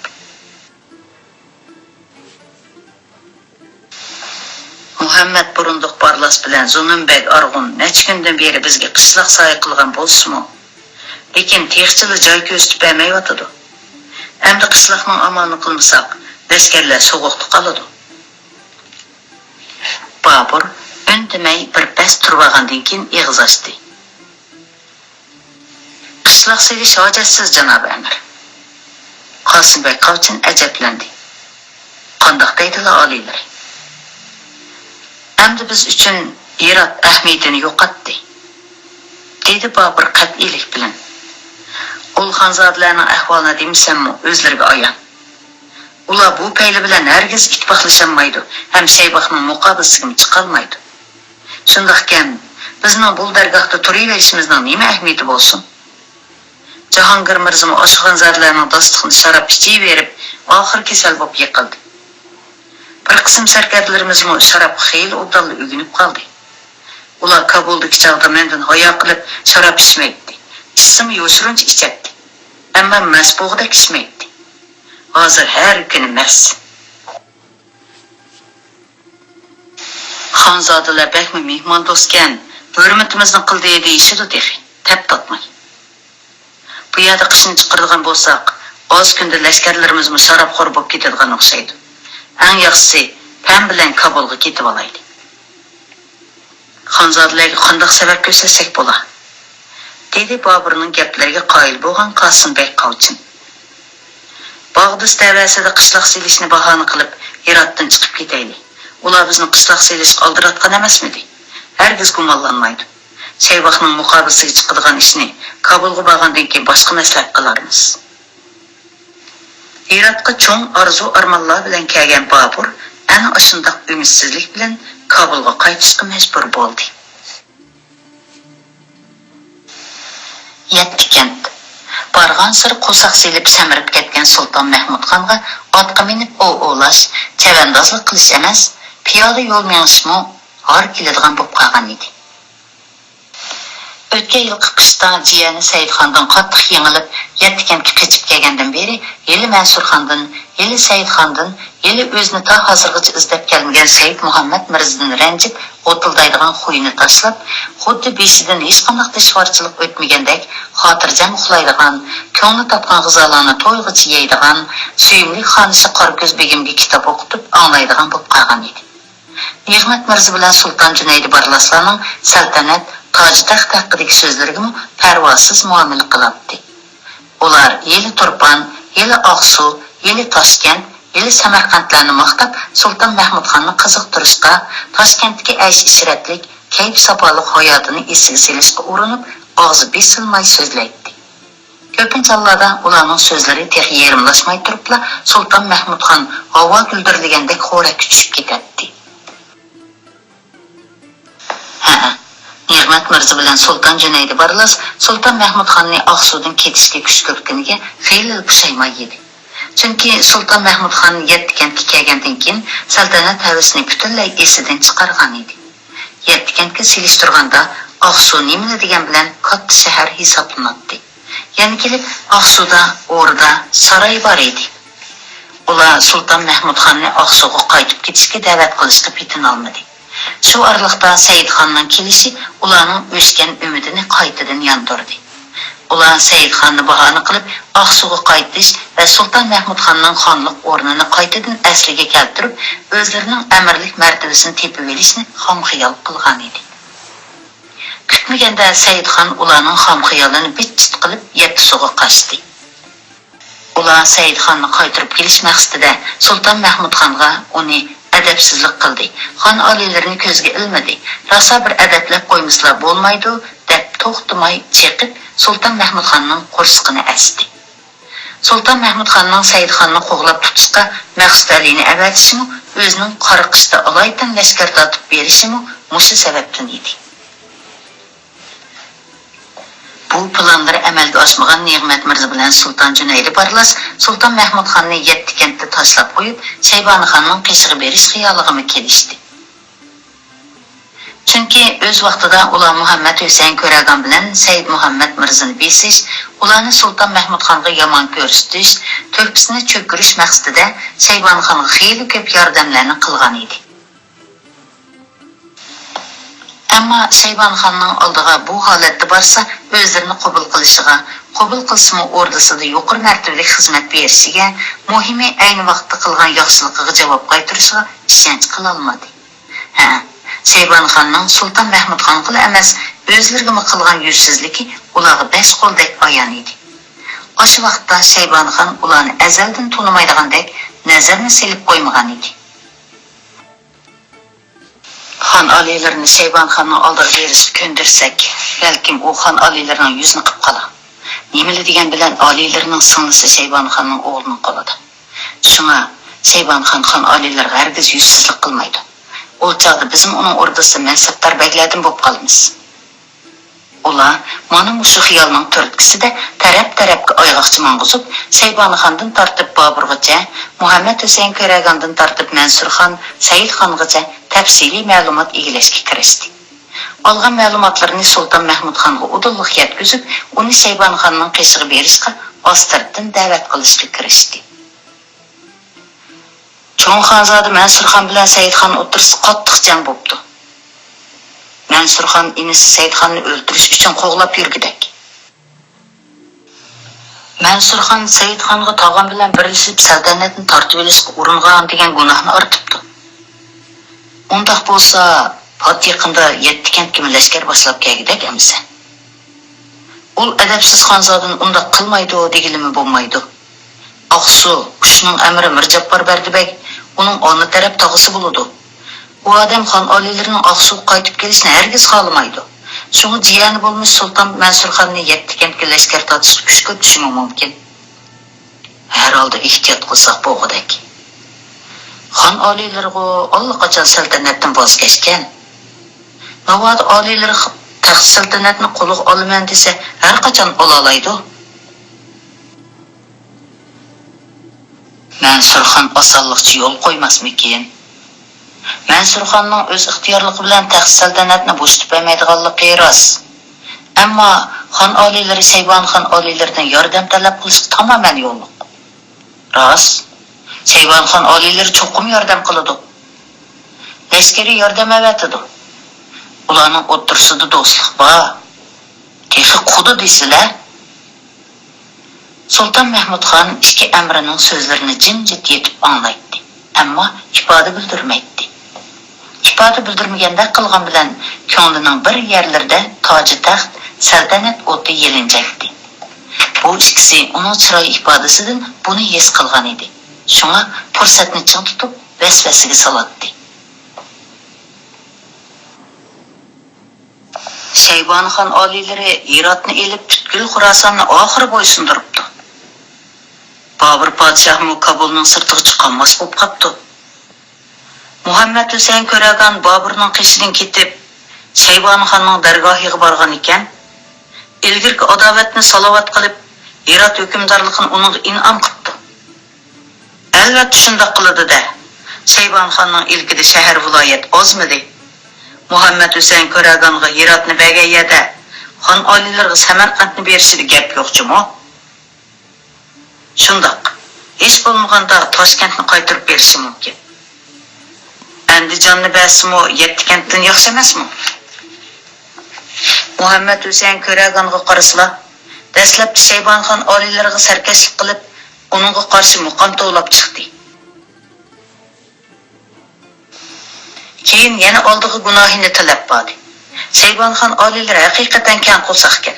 مۇھەممەد بۇرۇندۇق بارلاس بىلەن زۇنۇن بەگ ئارغۇن نەچچە كۈندىن بېرى بىزگە قىشلاق سايە قىلغان بولسىمۇ، لېكىن تېخىچىلا جاي كۆرسىتىپ بەرمەيۋاتىدۇ. ئەمدى قىشلاقنىڭ ئامالىنى قىلمىساق، لەشكەرلەر سوغۇقتا قالىدۇ. بابۇر ئۈندىمەي بىر پەس تۇرۇۋالغاندىن كېيىن ئېغىز ئاچتى. قىشلاق سېلىش ھاجەتسىز، جانابىي ئەمىر. قاسىم بەگ قاۋچىن ئەجەبلەندى. قانداق دەيدىلا ئالىيلىرى؟ ئەمدى بىز ئۈچۈن ھىرات ئەھمىيىتىنى يوقاتتى، دېدى بابۇر قەتئىيلىك بىلەن. ئۇل خانزادىلەرنىڭ ئەھۋالىنى دېمىسەممۇ ئۆزلىرىگە ئايان. ئۇلار بۇ پەيلى بىلەن ھەرگىز ئىتتىپاقلىشالمايدۇ ھەم شەيباخنىڭ مۇقابىلىسىگىمۇ چىقالمايدۇ. شۇنداقكەن، بىزنىڭ بۇ دەرگاھتا تۇرۇۋېلىشىمىزنىڭ نېمە ئەھمىيىتى بولسۇن؟ جاھانگىر مىرزىمۇ ئاشۇ خانزادىلەرنىڭ داستىخىنىدا شاراب ئىچىۋېرىپ، ئاخىر كېسەل بولۇپ يىقىلدى. بىر قىسىم سەركەردىلىرىمىزمۇ شارابقا خېلى ئوبدانلا ئۆگىنىپ قالدى. ئۇلار كابۇلدىكى چاغدا مەندىن ھايا قىلىپ شاراب ئىچمەيتتى. ئىچسىمۇ يوشۇرۇنچە ئىچەتتى. ئەمما مەست بولغۇدەك ئىچمەيتتى. ھازىر ھەر كۈنى مەست. خانزادىلەر بەكمۇ مېھماندوستكەن، ھۆرمىتىمىزنى قىلدى دېيىشىدۇ تېخى، تەپ تارتماي. بۇ يەردە قىشنى چىقىرىدىغان بولساق، ئاز كۈندە لەشكەرلىرىمىزمۇ شارابخور بولۇپ كېتىدىغان ئوخشايدۇ. ئەڭ ياخشىسى، پەم بىلەن كابۇلغا كېتىۋالايلى. خانزادىلەرگە قانداق سەۋەب كۆرسەتسەك بولا؟ دېدى بابۇرنىڭ گەپلىرىگە قايىل بولغان قاسىم بەگ قاۋچىن. باغدىس تەۋەسىدە قىشلاق سېلىشنى باھانە قىلىپ، ھىراتتىن چىقىپ كېتەيلى. ئۇلار بىزنى قىشلاق سېلىشقا ئالدىراتقان ئەمەسمىدى؟ ھەرگىز گۇمانلانمايدۇ. شەيباخنىڭ مۇقابىلىسىگە چىقىدىغان ئىشنى كابۇلغا بارغاندىن كېيىن باشقا مەسلىھەت قىلارمىز. ھىراتقا چوڭ ئارزۇ-ئارمانلار بىلەن كەلگەن بابۇر ئەنە ئاشۇنداق ئۈمىدسىزلىك بىلەن كابۇلغا قايتىشقا مەجبۇر بولدى. يەتتە كەنت. بارغانسېرى قورساق سېلىپ سەمرىپ كەتكەن سۇلتان مەھمۇدخانغا ئاتقا مىنىپ ئوۋ ئوۋلاش، چەۋەندازلىق قىلىش ئەمەس، پىيادە يول مېڭىشمۇ ھار كېلىدىغان بولۇپ قالغان ئىدى. ئۆتكەن يىلقى قىشتا جىيەنى سەئىدخاندىن قاتتىق يېڭىلىپ، يەتتە كەنتكە قېچىپ كەلگەندىن بېرى، ھېلى مەنسۇرخاندىن، ھېلى سەئىدخاندىن، ھېلى ئۆزىنى تا ھازىرغىچە ئىزدەپ كەلمىگەن سەئىد مۇھەممەد مىرزىدىن رەنجىپ، غوتۇلدايدىغان خۇيىنى تاشلاپ، خۇددى بېشىدىن ھېچقانداق دىشۋارچىلىق ئۆتمىگەندەك، خاتىرجەم ئۇخلايدىغان، كۆڭلى تارتقان غىزالارنى تويغۇچە يەيدىغان، سۆيۈملۈك خانىشى قاراكۆز بېگىمگە كىتاب ئوقۇتۇپ ئاڭلايدىغان بولۇپ قالغان ئىدى. نېغمەت مىرزا بىلەن سۇلتان جۈنەيدى بارلاسلارنىڭ سەلتەنەت، تاج-تەخت ھەققىدىكى سۆزلىرىگىمۇ پەرۋاسىز مۇئامىلە قىلاتتى. ئۇلار ھېلى تۇرپان، ھېلى ئاقسۇ، ھېلى تاشكەنت، ھېلى سەمەرقەنتلەرنى ماختاپ، سۇلتان مەھمۇدخاننى قىزىقتۇرۇشقا، تاشكەنتتىكى ئەيش-ئىشرەتلىك، كەيپ-ساپالىق ھاياتىنى ئېسىگە سېلىشقا ئۇرۇنۇپ، ئاغزى بېسىلماي سۆزلەيتتى. كۆپىنچە ھاللاردا ئۇلارنىڭ سۆزلىرى تېخى يېرىملاشماي تۇرۇپلا، سۇلتان مەھمۇدخان ھاۋا گۈلدۈرلىگەندەك خورەككە چۈشۈپ كېتەتتى. ھەئە، نېغمەت مىرزا بىلەن سۇلتان جۈنەيدى بارلاس سۇلتان مەھمۇدخاننى ئاقسۇدىن كېتىشكە كۈشكۈرتكىنىگە خېلىلا پۇشايمان يېدى. چۈنكى سۇلتان مەھمۇدخان يەتتە كەنتكە كەلگەندىن كېيىن، سەلتەنەت ھەۋىسىنى پۈتۈنلەي ئېسىدىن چىقارغان ئىدى. يەتتە كەنتكە سېلىشتۇرغاندا، ئاقسۇ نېمىلا دېگەن بىلەن كاتتا شەھەر ھېسابلىناتتى. يەنە كېلىپ، ئاقسۇدا ئوردا، ساراي بار ئىدى. ئۇلار سۇلتان مەھمۇدخاننى ئاقسۇغا قايتىپ كېتىشكە دەۋەت قىلىشقا پېتىنالمىدى. شۇ ئارىلىقتا سەئىدخاننىڭ كېلىشى ئۇلارنىڭ ئۆچكەن ئۈمىدىنى قايتىدىن ياندۇردى. ئۇلار سەئىدخاننى باھانە قىلىپ، ئاقسۇغا قايتىش ۋە سۇلتان مەھمۇدخاننىڭ خانلىق ئورنىنى قايتىدىن ئەسلىگە كەلتۈرۈپ، ئۆزلىرىنىڭ ئەمىرلىك مەرتىۋىسىنى تېپىۋېلىشنى خام خىيال قىلغانىدى. كۈتمىگەندە سەئىدخان ئۇلارنىڭ خام خىيالىنى بىت-چىت قىلىپ، يەتتە سۇغا قاچتى. ئۇلار سەئىدخاننى قايتۇرۇپ كېلىش مەقسىتىدە سۇلتان مەھمۇدخانغا ئۇنى ئەدەپسىزلىك قىلدى، خان ئالىيلىرىنى كۆزگە ئىلمىدى، راسا بىر ئەدەپلەپ قويمىسىلا بولمايدۇ، دەپ توختىماي چېقىپ، سۇلتان مەھمۇدخاننىڭ قورسىقىنى ئەستى. سۇلتان مەھمۇدخاننىڭ سەئىدخاننى قوغلاپ تۇتۇشقا مەخسۇت ئەلىنى ئەۋەتىشىمۇ، ئۆزىنىڭ قارا قىشتا ئالايىتەن لەشكەر تارتىپ بېرىشىمۇ مۇشۇ سەۋەبتىن ئىدى. بۇ پىلانلىرى ئەمەلگە ئاشمىغان نېغمەت مىرزا بىلەن سۇلتان جۈنەيدى بارلاس سۇلتان مەھمۇدخاننى يەتتە كەنتتە تاشلاپ قويۇپ، شەيبانىخاننىڭ قېشىغا بېرىش خىيالىغىمۇ كېلىشتى. چۈنكى ئۆز ۋاقتىدا ئۇلار مۇھەممەد ھۈسەيىن كۆرەگان بىلەن سەئىد مۇھەممەد مىرزىنى بېسىش، ئۇلارنى سۇلتان مەھمۇدخانغا يامان كۆرسىتىش، تۆھپىسىنى چۆكۈرۈش مەقسىتىدە شەيبانىخانغا خېلى كۆپ ياردەملەرنى قىلغان ئىدى. ئەمما شەيبانىخاننىڭ ئالدىغا بۇ ھالەتتە بارسا، ئۆزلىرىنى قوبۇل قىلىشىغا، قوبۇل قىلسىمۇ ئوردىسىدا يۇقىرى مەرتىۋىلىك خىزمەت بېرىشىگە، مۇھىمى ئەينى ۋاقىتتا قىلغان ياخشىلىقىغا جاۋاب قايتۇرۇشىغا ئىشەنچ قىلالمىدى. ھە، شەيبانىخاننىڭ سۇلتان مەھمۇدخانغىلا ئەمەس، ئۆزلىرىگىمۇ قىلغان يۈزسىزلىكى ئۇلارغا بەش قولدەك ئايان ئىدى. ئاشۇ ۋاقىتتا شەيبانىخان ئۇلارنى ئەزەلدىن تونۇمايدىغاندەك نەزەرمۇ سېلىپ قويمىغان ئىدى. خان ئالىيلىرىنى شەيبانىخاننىڭ ئالدىغا بېرىشقا كۆندۈرسەك، بەلكىم ئۇ خان ئالىيلىرىنىڭ يۈزىنى قىپ قالار. نېمىلا دېگەن بىلەن ئالىيلىرىنىڭ سىڭلىسى شەيبانىخاننىڭ ئوغلىنىڭ قولىدا. شۇڭا شەيبانىخان خان ئالىيلىرىغا ھەرگىز يۈزسىزلىك قىلمايدۇ. ئۇ چاغدا بىزمۇ ئۇنىڭ ئوردىسىدا مەنسەپدار بەگلەردىن بولۇپ قالىمىز. ئۇلار مانا مۇشۇ خىيالنىڭ تۈرتكىسىدە تەرەپ-تەرەپكە ئايغاقچا ماڭغۇزۇپ، شەيبانىخاندىن تارتىپ بابۇرغىچە، مۇھەممەد ھۈسەيىن كۆرەگاندىن تارتىپ مەنسۇرخان، سەئىدخانغىچە تەپسىلىي مەلۇمات ئىگىلەشكە كىرىشتى. ئالغان مەلۇماتلىرىنى سۇلتان مەھمۇدخانغا ئۇدۇللۇق يەتكۈزۈپ، ئۇنى شەيبانىخاننىڭ قېشىغا بېرىشقا ئاستىرتتىن دەۋەت قىلىشقا كىرىشتى. چوڭ خانزادە مەنسۇرخان بىلەن سەئىدخان ئوتتۇرىسىدا قاتتىق جەڭ بوپتۇ. مەنسۇرخان ئىنىسى سەئىدخاننى ئۆلتۈرۈش ئۈچۈن قوغلاپ يۈرگۈدەك. مەنسۇرخان سەئىدخانغا تاغام بىلەن بىرلىشىپ سەلتەنەتنى تارتىۋېلىشقا ئۇرۇنغان دېگەن گۇناھنى ئارتىپتۇ. ئۇنداق بولسا، پات يېقىندا يەتتە كەنتكىمۇ لەشكەر باشلاپ كەلگۈدەك ئەمىسە. ئۇل ئەدەپسىز خانزادىنى ئۇنداق قىلمايدۇ دېگىلىمۇ بولمايدۇ. ئاقسۇ، كۈچنىڭ ئەمىرى مىرجاپپار بەردى بەگ، ئۇنىڭ ئانا تەرەپ تاغىسى بولىدۇ. ئۇ ئادەم خان ئالىيلىرىنىڭ ئاقسۇغا قايتىپ كېلىشىنى ھەرگىز خالىمايدۇ. شۇڭا جىيەنى بولمىش سۇلتان مەنسۇرخاننى يەتتە كەنتكە لەشكەر تارتىشقا كۈچ كۆرسىتىشى مۇمكىن. ھەر ھالدا ئېھتىيات قىلساق بولغۇدەك. خان ئالىيلىرىغۇ ئاللىقاچان سەلتەنەتتىن ۋاز كەچكەن. ناۋادا ئالىيلىرى خ-، تەخت سەلتەنەتنى قولىغا ئالىمەن دېسە، ھەر قاچان ئالالايدۇ. مەنسۇرخان ئاسانلىقچە يول قويماسمىكىن؟ مەنسۇرخاننىڭ ئۆز ئىختىيارلىقى بىلەن تەخت سەلتەنەتنى بوشىتىپ بەرمەيدىغانلىقى راست. ئەمما خان ئالىيلىرى شەيبانىخان ئالىيلىرىدىن ياردەم تەلەپ قىلىشقا تامامەن يوللۇق. راست، شەيبانىخان ئالىيلىرى چوقۇم ياردەم قىلىدۇ. لەشكىرىي ياردەم ئەۋەتىدۇ. ئۇلارنىڭ ئوتتۇرىسىدا دوستلۇق بار. تېخى قۇدا دېسىلە. سۇلتان مەھمۇد خان ئىككى ئەمىرنىڭ سۆزلىرىنى جىمجىت يېتىپ ئاڭلايتتى، ئەمما ئىپادە بىلدۈرمەيتتى. ئىپادە بىلدۈرمىگەندەك قىلغان بىلەن كۆڭلىنىڭ بىر يەرلىرىدە تاجى تەخت، سەلتەنەت ئوتى يېلىنجايتتى. بۇ ئىككىسى ئۇنىڭ چىراي ئىپادىسىدىن بۇنى ھېس قىلغان ئىدى. شۇڭا پۇرسەتنى چىڭ تۇتۇپ ۋەسۋەسىگە سالاتتى. شەيبانىخان ئالىيلىرى ھىراتنى ئېلىپ، پۈتكۈل خۇراساننى ئاخىرى بويسۇندۇرۇپتۇ. بابۇر پادىشاھمۇ كابۇلنىڭ سىرتىغا چىقالماس بوپ قاپتۇ. مۇھەممەد ھۈسەيىن كۆرەگان بابۇرنىڭ قېشىدىن كېتىپ، شەيبانىخاننىڭ دەرگاھىغا بارغان ئىكەن. ئىلگىرىكى ئاداۋەتنى سالاۋات قىلىپ، ھىرات ھۆكۈمدارلىقىنى ئۇنىڭغا ئىنئام قىپتۇ. ئەلۋەتتە شۇنداق قىلىدۇ-دە. شەيبانىخاننىڭ ئىلكىدە شەھەر، ۋىلايەت ئازمىدى؟ مۇھەممەد ھۈسەيىن كۆرەگانغا ھىراتنى بەرگەن يەردە خان ئالىيلىرىغا سەمەرقەنتنى بېرىشىدە گەپ يوق جۇمۇ. شۇنداق، ھېچ بولمىغاندا تاشكەنتنى قايتۇرۇپ بېرىشى مۇمكىن. ئەندىجاننى بەرسىمۇ يەتتە كەنتتىن ياخشى ئەمەسمۇ؟ مۇھەممەد ھۈسەيىن كۆرەگانغا قارىسىلا، دەسلەپتە شەيبانىخان ئالىيلىرىغا سەركەشلىك قىلىپ، ئۇنىڭغا قارشى مۇقام توۋلاپ چىقتى. كېيىن يەنە ئالدىغا گۇناھىنى تىلەپ باردى. شەيبانىخان ئالىيلىرى ھەقىقەتەن كەڭ قورساق ئىكەن.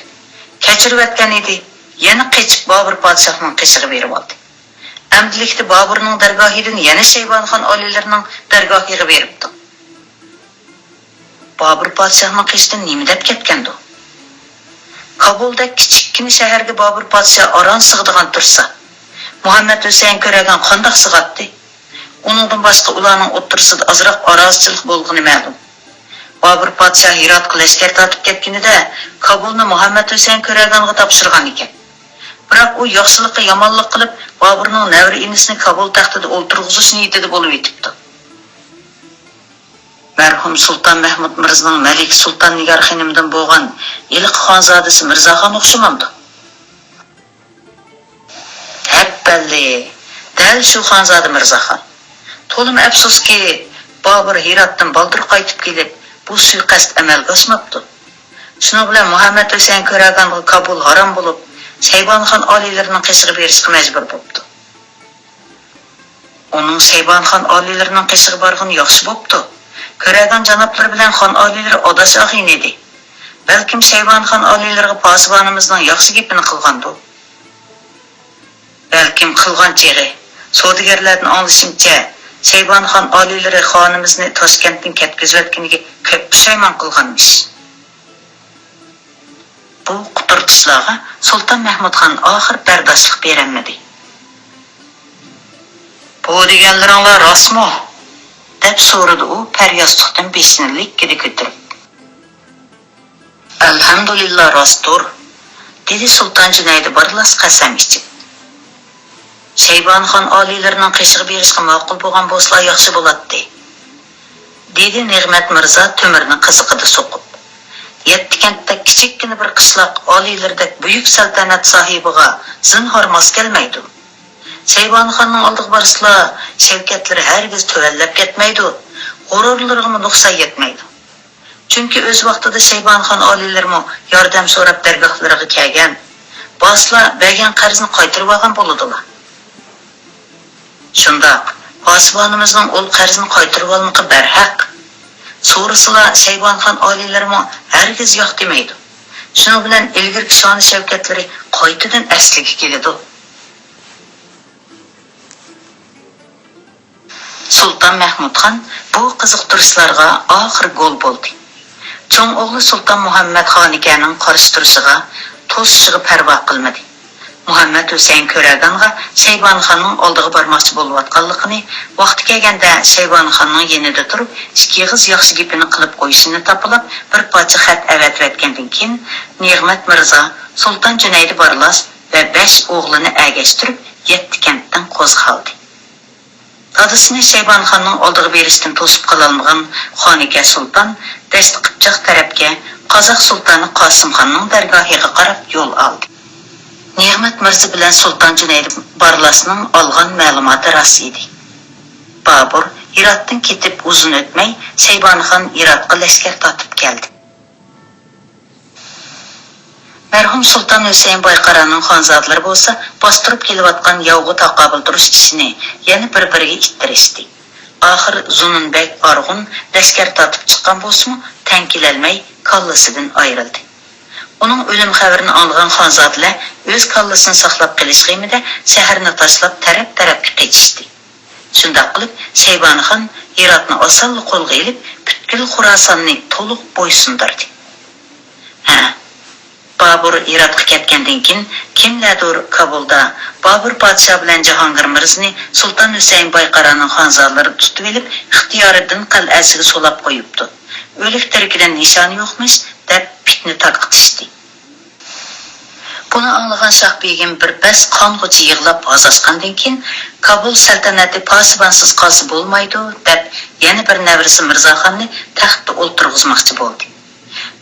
كەچۈرۈۋەتكەن ئىدى، يەنە قېچىپ بابۇر پادىشاھنىڭ قېشىغا بېرىۋالدى. ئەمدىلىكتە بابۇرنىڭ دەرگاھىدىن يەنە شەيبانىخان ئالىيلىرىنىڭ دەرگاھىغا بېرىپتۇ. بابۇر پادىشاھنىڭ قېشىدىن نېمە دەپ كەتكەندۇ؟ كابۇلدەك كىچىككىنە شەھەرگە بابۇر پادىشاھ ئاران سىغىدىغان تۇرسا، مۇھەممەد ھۈسەيىن كۆرەگان قانداق سىغاتتى؟ ئۇنىڭدىن باشقا ئۇلارنىڭ ئوتتۇرىسىدا ئازراق ئارازچىلىق بولغىنى مەلۇم. بابۇر پادىشاھ ھىراتقا لەشكەر تارتىپ كەتكىنىدە، كابۇلنى مۇھەممەد ھۈسەيىن كۆرەگانغا تاپشۇرغان ئىكەن. بىراق ئۇ ياخشىلىققا يامانلىق قىلىپ، بابۇرنىڭ نەۋرە ئىنىسىنى كابۇل تەختىدە ئولتۇرغۇزۇش نىيىتىدە بولۇۋېتىپتۇ. مەرھۇم سۇلتان مەھمۇد مىرزىنىڭ مەلىكە سۇلتان نىگار خېنىمدىن بولغان ھېلىقى خانزادىسى مىرزاخان ئوخشىمامدۇ؟ ھەپپەللى، دەل شۇ خانزادە مىرزاخان. تولىمۇ ئەپسۇسكى، بابۇر ھىراتتىن بالدۇر قايتىپ كېلىپ، بۇ سۇيىقەست ئەمەلگە ئاشماپتۇ. شۇنىڭ بىلەن مۇھەممەد ھۈسەيىن كۆرەگانغا كابۇل ھارام بولۇپ، شەيبانىخان ئالىيلىرىنىڭ قېشىغا بېرىشقا مەجبۇر بوپتۇ. ئۇنىڭ شەيبانىخان ئالىيلىرىنىڭ قېشىغا بارغىنى ياخشى بوپتۇ. كۆرەگان جانابلىرى بىلەن خان ئالىيلىرى ئاداش ئاغىنە ئىدى. بەلكىم شەيبانىخان ئالىيلىرىغا پاسىبانىمىزنىڭ ياخشى گېپىنى قىلغاندۇ؟ بەلكىم قىلغان چېغى. سودىگەرلەردىن ئاڭلىشىمچە، شەيبانىخان ئالىيلىرى خانىمىزنى تاشكەنتتىن كەتكۈزۈۋەتكىنىگە كۆپ پۇشايمان قىلغانمىش. بۇ قۇتۇرتۇشلارغا سۇلتان مەھمۇدخان ئاخىر بەرداشلىق بېرەلمىدى. بۇ دېگەنلىرىڭلار راستمۇ؟ دەپ سورىدى ئۇ پەرياستۇقتىن بېشىنى لىككىدە كۆتۈرۈپ. ئەلھەمدۇلىللا، راستتۇر، دېدى سۇلتان جۈنەيدى بىرلاس قەسەم ئىچىپ. شەيبانىخان ئالىيلىرىنىڭ قېشىغا بېرىشقا ماقۇل بولغان بولسىلا ياخشى بولاتتى. دېدى نېغمەت مىرزا تۆمۈرنى قىزىقىدا سوقۇپ. يەتتە كەنتتەك كىچىككىنە بىر قىشلاق ئالىيلىرىدەك بۈيۈك سەلتەنەت ساھىبىغا زىنھار ماس كەلمەيدۇ. شەيبانىخاننىڭ ئالدىغا بارسىلا، شەۋكەتلىرى ھەرگىز تۆۋەنلەپ كەتمەيدۇ، غۇرۇرلىرىغىمۇ نۇقسان يەتمەيدۇ. چۈنكى ئۆز ۋاقتىدا شەيبانىخان ئالىيلىرىمۇ ياردەم سوراپ دەرگاھلىرىغا كەلگەن، بارسىلا بەرگەن قەرزنى قايتۇرۇۋالغان بولىدۇلا. شۇنداق، پاسىبانىمىزنىڭ ئۇل قەرزىنى قايتۇرۇۋالمىقى بەرھەق. سورىسىلا، شەيبانىخان ئالىيلىرىمۇ ھەرگىز ياق دېمەيدۇ. شۇنىڭ بىلەن ئىلگىرىكى شانى-شەۋكەتلىرى قايتىدىن ئەسلىگە كېلىدۇ. سۇلتان مەھمۇدخان بۇ قىزىقتۇرۇشلارغا ئاخىرى گول بولدى. چوڭ ئوغلى سۇلتان مۇھەممەد خانىكەنىڭ قارشى تۇرۇشىغا، توسۇشىغا پەرۋا قىلمىدى. مۇھەممەد ھۈسەيىن كۆرەگانغا شەيبانىخاننىڭ ئالدىغا بارماقچى بولۇۋاتقانلىقىنى، ۋاقتى كەلگەندە شەيبانىخاننىڭ يېنىدا تۇرۇپ، ئىككى ئېغىز ياخشى گېپىنى قىلىپ قويۇشىنى تاپىلاپ، بىر پارچە خەت ئەۋەتىۋەتكەندىن كېيىن، نېغمەت مىرزا، سۇلتان جۈنەيدى بارلاس ۋە بەش ئوغلىنى ئەگەشتۈرۈپ، يەتتە كەنتتىن قوزغالدى. دادىسىنى شەيبانىخاننىڭ ئالدىغا بېرىشتىن توسۇپ قالالمىغان خانىكە سۇلتان دەشتى قىپچاق تەرەپكە، قازاق سۇلتانى قاسىمخاننىڭ دەرگاھىغا قاراپ يول ئالدى. نېغمەت مىرزا بىلەن سۇلتان جۈنەيد بارلاسنىڭ ئالغان مەلۇماتى راست ئىدى. بابۇر ھىراتتىن كېتىپ ئۇزۇن ئۆتمەي، شەيبانىخان ھىراتقا لەشكەر تارتىپ كەلدى. مەرھۇم سۇلتان ھۈسەيىن بايقارانىڭ خانزادىلىرى بولسا باستۇرۇپ كېلىۋاتقان ياۋغا تاقابىل تۇرۇش ئىشىنى يەنە بىر-بىرىگە ئىتتىرىشتى. ئاخىر زۇنۇن بەگ ئارغۇن لەشكەر تارتىپ چىققان بولسىمۇ، تەڭ كېلەلمەي كاللىسىدىن ئايرىلدى. ئۇنىڭ ئۆلۈم خەۋىرىنى ئاڭلىغان خانزادىلەر ئۆز كاللىسىنى ساقلاپ قېلىش غېمىدە شەھەرنى تاشلاپ تەرەپ-تەرەپكە قېچىشتى. شۇنداق قىلىپ، شەيبانىخان ھىراتنى ئاسانلا قولغا ئېلىپ، پۈتكۈل خوراساننى تولۇق بويسۇندۇردى. ھە، بابۇر ھىراتقا كەتكەندىن كېيىن، كىملەردۇر كابۇلدا بابۇر پادىشاھ بىلەن جاھانگىر مىرزىنى سۇلتان ھۈسەيىن بايقارانىڭ خانزادىلىرى تۇتۇۋېلىپ، ئىختىيارىدىن قەلئەسىگە سولاپ قويۇپتۇ. ئۆلۈك-تىرىكىدىن نىشانى يوقمىش، دەپ پىتنە تارقىتىشتى. بۇنى ئاڭلىغان شاھ بېگىم بىر بەس قانغۇچە يىغلاپ ھازاشقاندىن كېيىن، كابۇل سەلتەنىتى پاسىبانسىز قالسا بولمايدۇ، دەپ يەنە بىر نەۋرىسى مىرزاخاننى تەختتە ئولتۇرغۇزماقچى بولدى.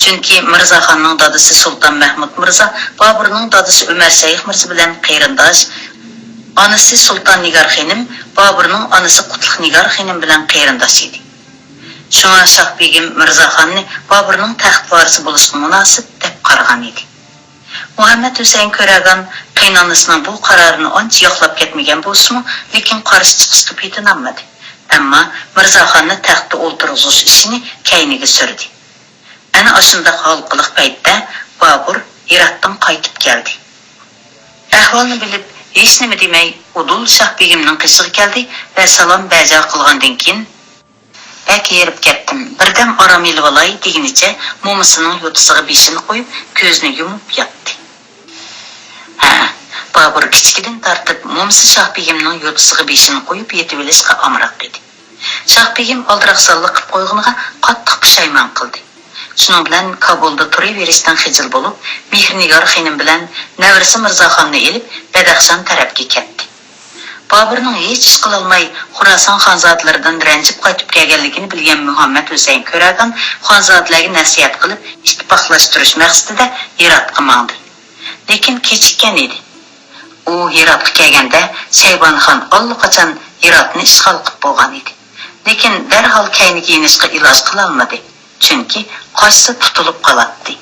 چۈنكى مىرزاخاننىڭ دادىسى سۇلتان مەھمۇد مىرزا بابۇرنىڭ دادىسى ئۆمەر شەيخ مىرزا بىلەن قېرىنداش، ئانىسى سۇلتان نىگار خېنىم بابۇرنىڭ ئانىسى قۇتلۇق نىگار خېنىم بىلەن قېرىنداش ئىدى. شۇڭا شاھ بېگىم مىرزاخاننى بابۇرنىڭ تەخت ۋارىسى بولۇشقا مۇناسىپ دەپ قارىغان ئىدى. مۇھەممەد ھۈسەيىن كۆرەگان قېيىنئانىسىنىڭ بۇ قارارىنى ئانچە ياقلاپ كەتمىگەن بولسىمۇ، لېكىن قارشى چىقىشقا پېتىنالمىدى. ئەمما مىرزاخاننى تەختتە ئولتۇرغۇزۇش ئىشىنى كەينىگە سۈردى. ئەنە ئاشۇنداق ھالقىلىق پەيتتە بابۇر ھىراتتىن قايتىپ كەلدى. ئەھۋالنى بىلىپ، ھېچنېمە دېمەي، ئۇدۇل شاھ بېگىمنىڭ قېشىغا كەلدى ۋە سالام بەجا قىلغاندىن كېيىن، بەك ھېرىپ كەتتىم، بىردەم ئارام ئېلىۋالاي، دېگىنىچە مومىسىنىڭ يوتىسىغا بېشىنى قويۇپ، كۆزىنى يۇمۇپ ياتتى. ھە، بابۇر كىچىكىدىن تارتىپ مومىسى شاھ بېگىمنىڭ يوتىسىغا بېشىنى قويۇپ يېتىۋېلىشقا ئامراق ئىدى. شاھ بېگىم ئالدىراقسانلىق قىلىپ قويغىنىغا قاتتىق پۇشايمان قىلدى. شۇنىڭ بىلەن كابۇلدا تۇرۇۋېرىشتىن خىجىل بولۇپ، مېھرىنىگار خېنىم بىلەن نەۋرىسى مىرزاخاننى ئېلىپ، بەدەخشان تەرەپكە كەتتى. بابۇرنىڭ ھېچ ئىش قىلالماي، خوراسان خانزادىلىرىدىن رەنجىپ قايتىپ كەلگەنلىكىنى بىلگەن مۇھەممەد ھۈسەيىن كۆرەگان خانزادىلەرگە نەسىھەت قىلىپ، ئىتتىپاقلاشتۇرۇش مەقسىتىدە ھىراتقا ماڭدى. لېكىن كېچىككەن ئىدى. ئۇ ھىراتقا كەلگەندە، شەيبانىخان ئاللىقاچان ھىراتنى ئىشغال قىلىپ بولغان ئىدى. لېكىن دەرھال كەينىگە يېنىشقا ئىلاج قىلالمىدى. چۈنكى قاچسا تۇتۇلۇپ قالاتتى.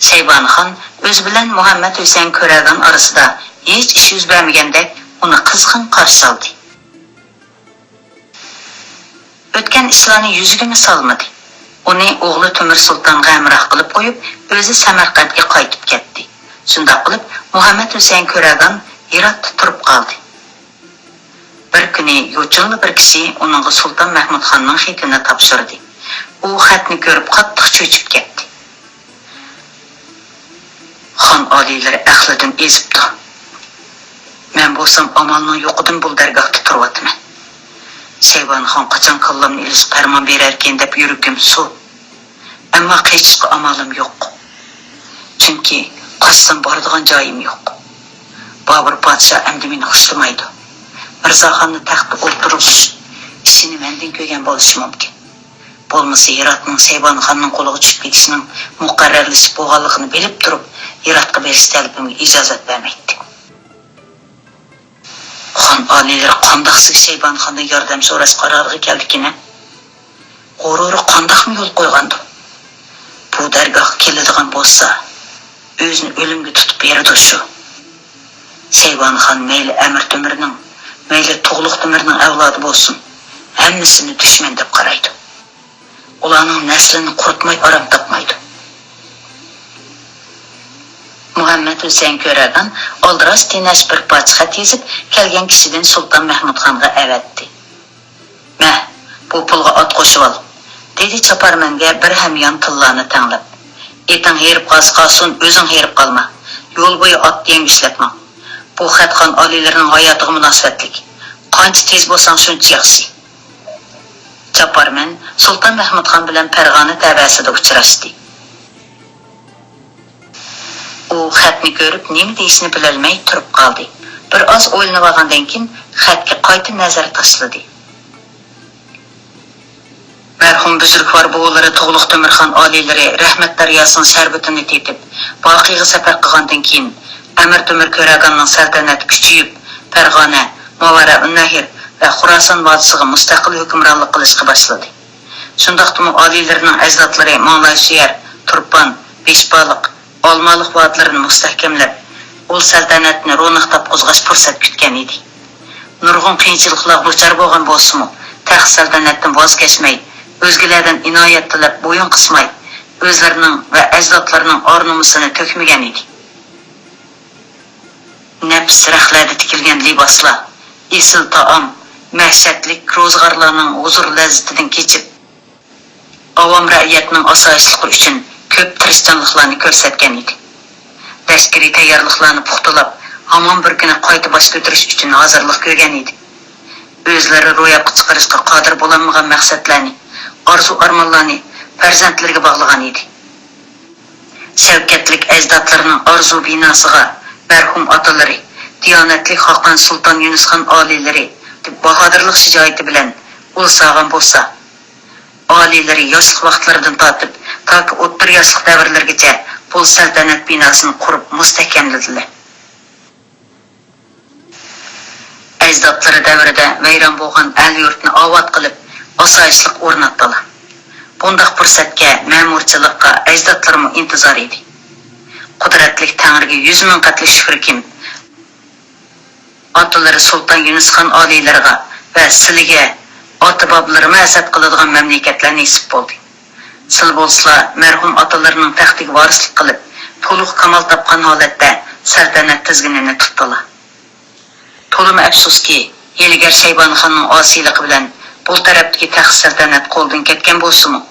شەيبانىخان ئۆزى بىلەن مۇھەممەد ھۈسەيىن كۆرەگان ئارىسىدا ھېچ ئىش يۈز بەرمىگەندەك ئۇنى قىزغىن قارشى ئالدى. ئۆتكەن ئىشلارنى يۈزىگىمۇ سالمىدى. ئۇنى ئوغلى تۆمۈر سۇلتانغا ھەمراھ قىلىپ قويۇپ، ئۆزى سەمەرقەنتكە قايتىپ كەتتى. شۇنداق قىلىپ، مۇھەممەد ھۈسەيىن كۆرەگان ھىراتتا تۇرۇپ قالدى. بىر كۈنى يوچۇنلا بىر كىشى ئۇنىڭغا سۇلتان مەھمۇد خاننىڭ خېتىنى تاپشۇردى. ئۇ خەتنى كۆرۈپ قاتتىق چۆچۈپ كەتتى. خان ئالىيلىرى ئەقلىدىن ئېزىپتۇ. مەن بولسام ئامالنىڭ يوقىدىن بۇ دەرگاھتا تۇرۇۋاتىمەن. شەيبانىخان قاچان كاللامنى ئېلىشقا پەرمان بېرەركىن دەپ يۈرىكىم سۇ. ئەمما قېچىشقا ئامالىم يوق. چۈنكى قاچسام بارىدىغان جايىم يوق. بابۇر پادىشاھ ئەمدى مېنى خۇشلىمايدۇ. مىرزاخاننى تەختتە ئولتۇرغۇزۇش ئىشىنى مەندىن كۆرگەن بولۇشى مۇمكىن. بولمىسا ھىراتنىڭ شەيبانىخاننىڭ قولىغا چۈشۈپ كېتىشىنىڭ مۇقەررەرلىشىپ بولغانلىقىنى بىلىپ تۇرۇپ، ھىراتقا بېرىش تەلىپىمگە ئىجازەت بەرمەيتتى. خان ئالىيلىرى قانداقسىز شەيبانىخاندىن ياردەم سوراش قارارىغا كەلدىكىن ھە؟ غۇرۇرى قانداقمۇ يول قويغاندۇ؟ بۇ دەرگاھقا كېلىدىغان بولسا، ئۆزىنى ئۆلۈمگە تۇتۇپ بېرىدۇ شۇ. شەيبانىخان مەيلى ئەمىر تۆمۈرنىڭ، مەيلى تۇغلۇق تۆمۈرنىڭ ئەۋلادى بولسۇن، ھەممىسىنى دۈشمەن دەپ قارايدۇ. ئۇلارنىڭ نەسلىنى قۇرۇتماي ئارام تاپمايدۇ. مۇھەممەد ھۈسەيىن كۆرەگان ئالدىراش تېنەش بىر پارچە خەت يېزىپ، كەلگەن كىشىدىن سۇلتان مەھمۇدخانغا ئەۋەتتى. مە، بۇ پۇلغا ئات قوشۇۋال، دېدى چاپارمەنگە بىر ھەميان تىللانى تەڭلەپ. ئېتىڭ ھېرىپ قالسا قالسۇن، ئۆزۈڭ ھېرىپ قالما. يول بويى ئات يەڭگۈشلەپ ماڭ. بۇ خەت خان ئالىيلىرىنىڭ ھاياتىغا مۇناسىۋەتلىك. قانچە تېز بولساڭ، شۇنچە ياخشى. جاپپارمەن سۇلتان مەھمۇد خان بىلەن پەرغانە تەۋەسىدە ئۇچراشتى. ئۇ خەتنى كۆرۈپ، نېمە دېيىشنى بىلەلمەي تۇرۇپ قالدى. بىر ئاز ئويلىنىۋالغاندىن كېيىن، خەتكە قايتا نەزەر تاشلىدى. مەرھۇم بۈزرۈكۋار بوۋىلىرى تۇغلۇق تۆمۈرخان ئالىيلىرى رەھمەت دەرياسىنىڭ شەربىتىنى تېتىپ، باقىيغا سەپەر قىلغاندىن كېيىن، ئەمىر تۆمۈر كۆرەگاننىڭ سەلتەنىتى كۈچىيىپ، پەرغانە، ماۋارەئۇننەھر ۋە خۇراسان ۋادىسىغا مۇستەقىل ھۆكۈمرانلىق قىلىشقا باشلىدى. شۇنداقتىمۇ ئالىيلىرىنىڭ ئەجدادلىرى ماڭلايشۇيەر، تۇرپان، بېشبالىق، ئالمالىق ۋادىلىرىنى مۇستەھكەملەپ، ئۇل سەلتەنەتنى روناق تاپقۇزغاچ پۇرسەت كۈتكەن ئىدى. نۇرغۇن قىيىنچىلىقلارغا دۇچار بولغان بولسىمۇ، تەخت سەلتەنەتتىن ۋاز كەچمەي، ئۆزگىلەردىن ئىنايەت تىلەپ بويۇن قىسماي، ئۆزلىرىنىڭ ۋە ئەجدادلىرىنىڭ ئار-نومۇسىنى تۆكمىگەن ئىدى. نەپىس رەختلەردە تىكىلگەن لىباسلار، ئېسىل تائام، مەھشەتلىك روزىغارلارنىڭ ھۇزۇر لەززىتىدىن كېچىپ، ئاۋام رەئىيەتنىڭ ئاسايىشلىقى ئۈچۈن كۆپ تىرىشچانلىقلارنى كۆرسەتكەن ئىدى. لەشكىرىي تەييارلىقلارنى پۇختىلاپ، ھامان بىر كۈنى قايتا باش كۆتۈرۈش ئۈچۈن ھازىرلىق كۆرگەن ئىدى. ئۆزلىرى روياپقا چىقىرىشقا قادىر بولالمىغان مەقسەتلەرنى، ئارزۇ-ئارمانلارنى پەرزەنتلىرىگە باغلىغان ئىدى. شەۋكەتلىك ئەجدادلىرىنىڭ ئارزۇ بىناسىغا مەرھۇم ئاتىلىرى، دىيانەتلىك خاقان سۇلتان يۇنۇسخان ئالىيلىرى باھادىرلىق شىجائىتى بىلەن ئۇل سالغان بولسا، ئالىيلىرى ياشلىق ۋاقىتلىرىدىن تارتىپ تاكى ئوتتۇرا ياشلىق دەۋرلىرىگىچە بۇ سەلتەنەت بىناسىنى قۇرۇپ مۇستەھكەملىدىلە. ئەجدادلىرى دەۋرىدە ۋەيران بولغان ئەل-يۇرتنى ئاۋات قىلىپ، ئاسايىشلىق ئورناتتىلا. بۇنداق پۇرسەتكە، مەمۇرچىلىققا ئەجدادلىرىمۇ ئىنتىزار ئىدى. قۇدرەتلىك تەڭرىگە يۈز مىڭ قەتلىك شۈكرىكىم، ئاتىلىرى سۇلتان يۇنۇسخان ئالىيلىرىغا ۋە سىلىگە ئاتا-بابىلىرىمۇ ھەسەت قىلىدىغان مەملىكەتلەر نېسىپ بولدى. سىلى بولسىلا مەرھۇم ئاتىلىرىنىڭ تەختىگە ۋارىسلىق قىلىپ، تولۇق كامال تاپقان ھالەتتە سەلتەنەت تىزگىنىنى تۇتتىلا. تولىمۇ ئەپسۇسكى، ھىيلىگەر شەيبانىخاننىڭ ئاسىيلىقى بىلەن بۇ تەرەپتىكى تەخت سەلتەنەت قولدىن كەتكەن بولسىمۇ،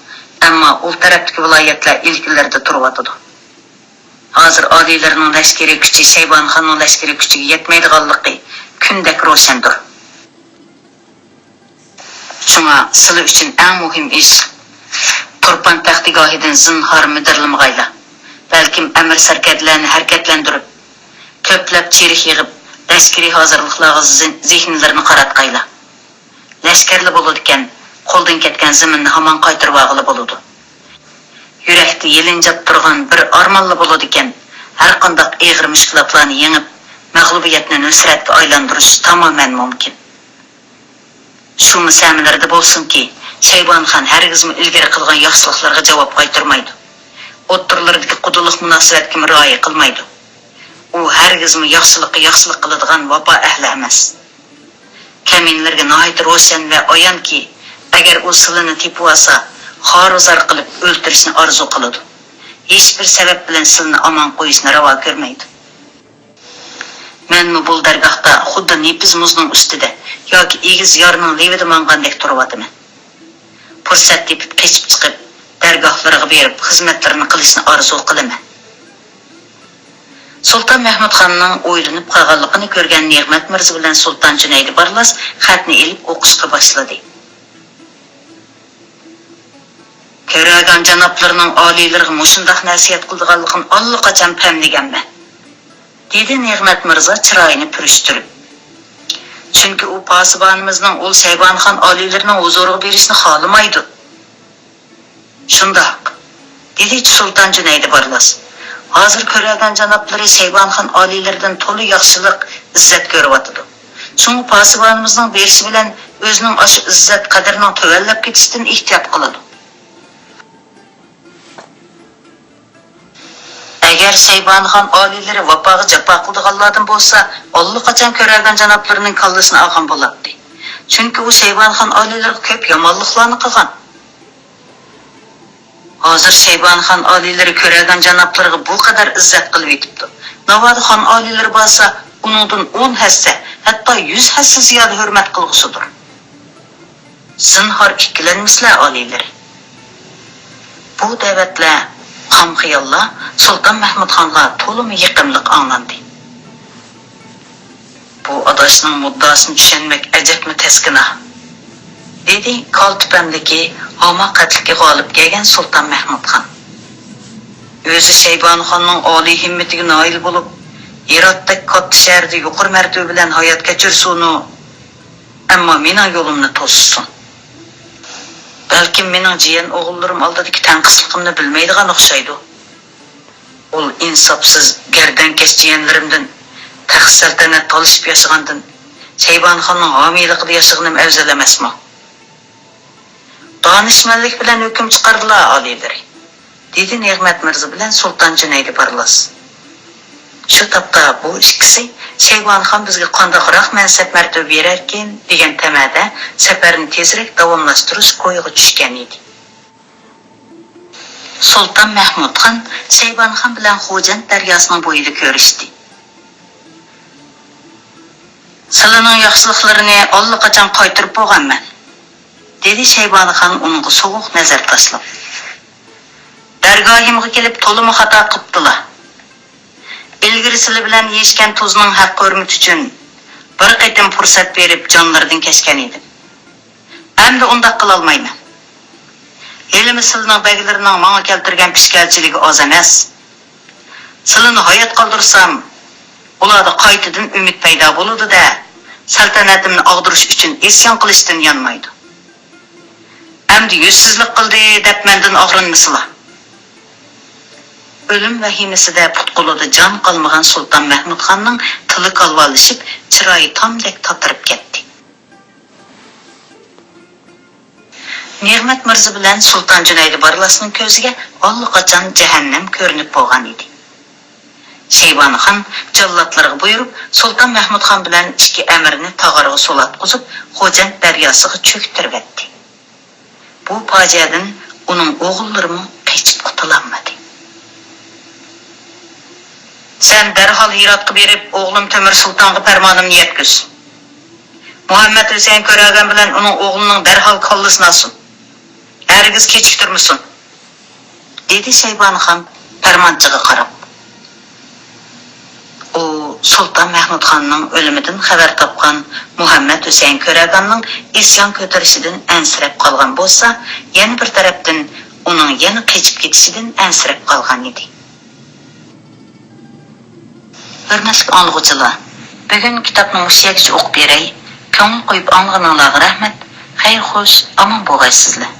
ئەمما ئۇل تەرەپتىكى ۋىلايەتلەر ئىلكىلىرىدە تۇرۇۋاتىدۇ. ھازىر ئالىيلىرىنىڭ لەشكىرىي كۈچى شەيبانىخاننىڭ لەشكىرىي كۈچىگە يەتمەيدىغانلىقى كۈندەك روشەندۇر. شۇڭا سىلى ئۈچۈن ئەڭ مۇھىم ئىش، تۇرپان تەختىگاھىدىن زىنھار مىدىرلىمىغايلا. بەلكىم ئەمىر سەركەردىلەرنى ھەرىكەتلەندۈرۈپ، كۆپلەپ چېرىك يىغىپ، لەشكىرىي ھازىرلىقلارغا زىن-، زېھىنلىرىنى قاراتقايلا. لەشكەرلا بولىدىكەن، قولدىن كەتكەن زېمىننى ھامان قايتۇرۇۋالغىلى بولىدۇ. يۈرەكتە يېلىنجاپ تۇرغان بىر ئارمانلا بولىدىكەن، ھەرقانداق ئېغىر مۈشكۈلاتلارنى يېڭىپ، مەغلۇبىيەتنى نۇسرەتكە ئايلاندۇرۇش تامامەن مۇمكىن. شۇ مۇسەمىلىرىدە بولسۇنكى، شەيبانىخان ھەرگىزمۇ ئىلگىرى قىلغان ياخشىلىقلىرىغا جاۋاب قايتۇرمايدۇ. ئوتتۇرىلىرىدىكى قۇدىلىق مۇناسىۋەتكىمۇ رىئايە قىلمايدۇ. ئۇ ھەرگىزمۇ ياخشىلىققا ياخشىلىق قىلىدىغان ۋاپا ئەھلى ئەمەس. كەمىنىلەرگە ناھايىتى روشەن ۋە ئايانكى، ئەگەر ئۇ سىلىنى تېپىۋالسا، خارۇزار قىلىپ ئۆلتۈرۈشنى ئارزۇ قىلىدۇ. ھېچبىر سەۋەب بىلەن سىلىنى ئامان قويۇشنى راۋا كۆرمەيدۇ. مەنمۇ بۇ دەرگاھتا خۇددى نېپىز مۇزنىڭ ئۈستىدە ياكى ئېگىز يارنىڭ لېۋىدە ماڭغاندەك تۇرۇۋاتىمەن. پۇرسەت تېپىپ قېچىپ چىقىپ، دەرگاھلىرىغا بېرىپ خىزمەتلىرىنى قىلىشنى ئارزۇ قىلىمەن. سۇلتان مەھمۇد خاننىڭ ئويلىنىپ قالغانلىقىنى كۆرگەن نېغمەت مىرزا بىلەن سۇلتان جۈنەيدى بارلاس خەتنى ئېلىپ ئوقۇشقا باشلىدى. كۆرەگان جانابلىرىنىڭ ئالىيلىرىغا مۇشۇنداق نەسىھەت قىلىدىغانلىقىنى ئاللىقاچان پەملىگەنمەن، دېدى نېغمەت مىرزا چىرايىنى پۈرۈشتۈرۈپ. چۈنكى ئۇ پاسىبانىمىزنىڭ ئۇل شەيبانىخان ئالىيلىرىنىڭ ھۇزۇرىغا بېرىشىنى خالىمايدۇ. شۇنداق، دېدى سۇلتان جۈنەيدى بارلاس. ھازىر كۆرەگەن جانابلىرى شەيبانىخان ئالىيلىرىدىن تولا ياخشىلىق، ئىززەت كۆرۈۋاتىدۇ. شۇڭا پاسىبانىمىزنىڭ بېرىشى بىلەن ئۆزىنىڭ ئاشۇ ئىززەت قەدرىنىڭ تۆۋەنلەپ كېتىشىدىن ئېھتىيات قىلىدۇ. ئەگەر شەيبانىخان ئالىيلىرى ۋاپاغا جاپا قىلىدىغانلاردىن بولسا، ئاللىقاچان كۆرەگەن جانابلىرىنىڭ كاللىسىنى ئالغان بولاتتى. چۈنكى ئۇ شەيبانىخان ئالىيلىرىغا كۆپ يامانلىقلارنى قىلغان. ھازىر شەيبانىخان ئالىيلىرى كۆرەگەن جانابلىرىغا بۇ قەدەر ئىززەت قىلىۋېتىپتۇ. ناۋادا خان ئالىيلىرى بارسا، ئۇنىڭدىن ئون ھەسسە، ھەتتا يۈز ھەسسە زىيادە ھۆرمەت قىلغۇسىدۇر. زىنھار ئىككىلەنمىسىلە، ئالىيلىرى. بۇ دەۋەتلەر قام خىياللار سۇلتان مەھمۇتخانغا تولىمۇ يېقىملىق ئاڭلاندى. بۇ ئاداشنىڭ مۇددىئاسىنى چۈشەنمەك ئەجەبمۇ تەسكىنا، دېدى كالتىپەمدىكى ھاماقەتلىكى غالىب كەلگەن سۇلتان مەھمۇتخان. ئۆزى شەيبانىخاننىڭ ئالىي ھىممىتىگە نائىل بولۇپ، ھىراتتەك كاتتا شەھەردە يۇقىرى مەرتىۋە بىلەن ھايات كەچۈرسۇنۇ، ئەمما مېنىڭ يولۇمنى توسسۇن. بەلكىم مېنىڭ جىيەن ئوغۇللىرىم ئالدىدىكى تەڭقىسلىقىمنى بىلمەيدىغان ئوخشايدۇ. ئۇل ئىنساپسىز، گەردەنكەش جىيەنلىرىمدىن، تەخت-سەلتەنەت تالىشىپ ياشىغاندىن، شەيبانىخاننىڭ ھامىيلىقىدا ياشىغىنىم ئەۋزەل ئەمەسمۇ؟ دانىشمەنلىك بىلەن ھۆكۈم چىقاردىلا ئالىيلىرى، دېدى نېغمەت مىرزا بىلەن سۇلتان جۈنەيدى بارلاس. شۇ تاپتا بۇ ئىككىسى شەيبانىخان بىزگە قانداقراق مەنسەپ-مەرتىۋە بېرەركىن دېگەن تەمەدە سەپەرنى تېزرەك داۋاملاشتۇرۇش كويىغا چۈشكەن ئىدى. سۇلتان مەھمۇدخان شەيبانىخان بىلەن خوجەنت دەرياسىنىڭ بويىدا كۆرۈشتى. سىلىنىڭ ياخشىلىقلىرىنى ئاللىقاچان قايتۇرۇپ بولغانمەن، دېدى شەيبانىخان ئۇنىڭغا سوغۇق نەزەر تاشلاپ. دەرگاھىمغا كېلىپ تولىمۇ خاتا قىپتىلا. ئىلگىرى سىلى بىلەن يېيىشكەن تۇزنىڭ ھەققى-ھۆرمىتى ئۈچۈن بىر قېتىم پۇرسەت بېرىپ جانلىرىدىن كەچكەن ئىدىم. ئەمدى ئۇنداق قىلالمايمەن. ھېلىمۇ سىلىنىڭ بەگلىرىنىڭ ماڭا كەلتۈرگەن پىشكەلچىلىكى ئاز ئەمەس. سىلىنى ھايات قالدۇرسام، ئۇلاردا قايتىدىن ئۈمىد پەيدا بولىدۇ-دە، سەلتەنىتىمنى ئاغدۇرۇش ئۈچۈن ئىسيان قىلىشتىن يانمايدۇ. ئەمدى يۈزسىزلىك قىلدى دەپ مەندىن ئاغرىنمىسىلا. ئۆلۈم ۋەھىمىسىدە پۇت-قولىدا جان قالمىغان سۇلتان مەھمۇدخاننىڭ تىلى كالۋالىشىپ، چىرايى تامدەك تاتىرىپ كەتتى. نېغمەت مىرزا بىلەن سۇلتان جۈنەيدى بارلاسنىڭ كۆزىگە ئاللىقاچان جەھەننەم كۆرۈنۈپ بولغان ئىدى. شەيبانىخان جاللاتلىرىغا بۇيرۇپ، سۇلتان مەھمۇدخان بىلەن ئىككى ئەمىرنى تاغارغا سولاتقۇزۇپ، خوجەنت دەرياسىغا چۆكتۈرۈۋەتتى. بۇ پاجىئەدىن ئۇنىڭ ئوغۇللىرىمۇ قېچىپ قۇتۇلالمىدى. سەن دەرھال ھىراتقا بېرىپ، ئوغلۇم تۆمۈر سۇلتانغا پەرمانىمنى يەتكۈز. مۇھەممەد ھۈسەيىن كۆرەگەن بىلەن ئۇنىڭ ئوغلىنىڭ دەرھال كاللىسىنى ئالسۇن. ھەرگىز كېچىكتۈرمىسۇن، دېدى شەيبانىخان پەرمانچىغا قاراپ. ئۇ سۇلتان مەھمۇدخاننىڭ ئۆلۈمىدىن خەۋەر تاپقان مۇھەممەد ھۈسەيىن كۆرەگەننىڭ ئىسيان كۆتۈرۈشىدىن ئەنسىرەپ قالغان بولسا، يەنە بىر تەرەپتىن ئۇنىڭ يەنە قېچىپ كېتىشىدىن ئەنسىرەپ قالغان ئىدى. ھۆرمەتلىك ئاڭلىغۇچىلار، بۈگۈن كىتابنى مۇشۇ يەرگىچە ئوقۇپ بېرەي. كۆڭۈل قويۇپ ئاڭلىغىنىڭلارغا رەھمەت. خەير خوش، ئامان بولغايسىزلەر.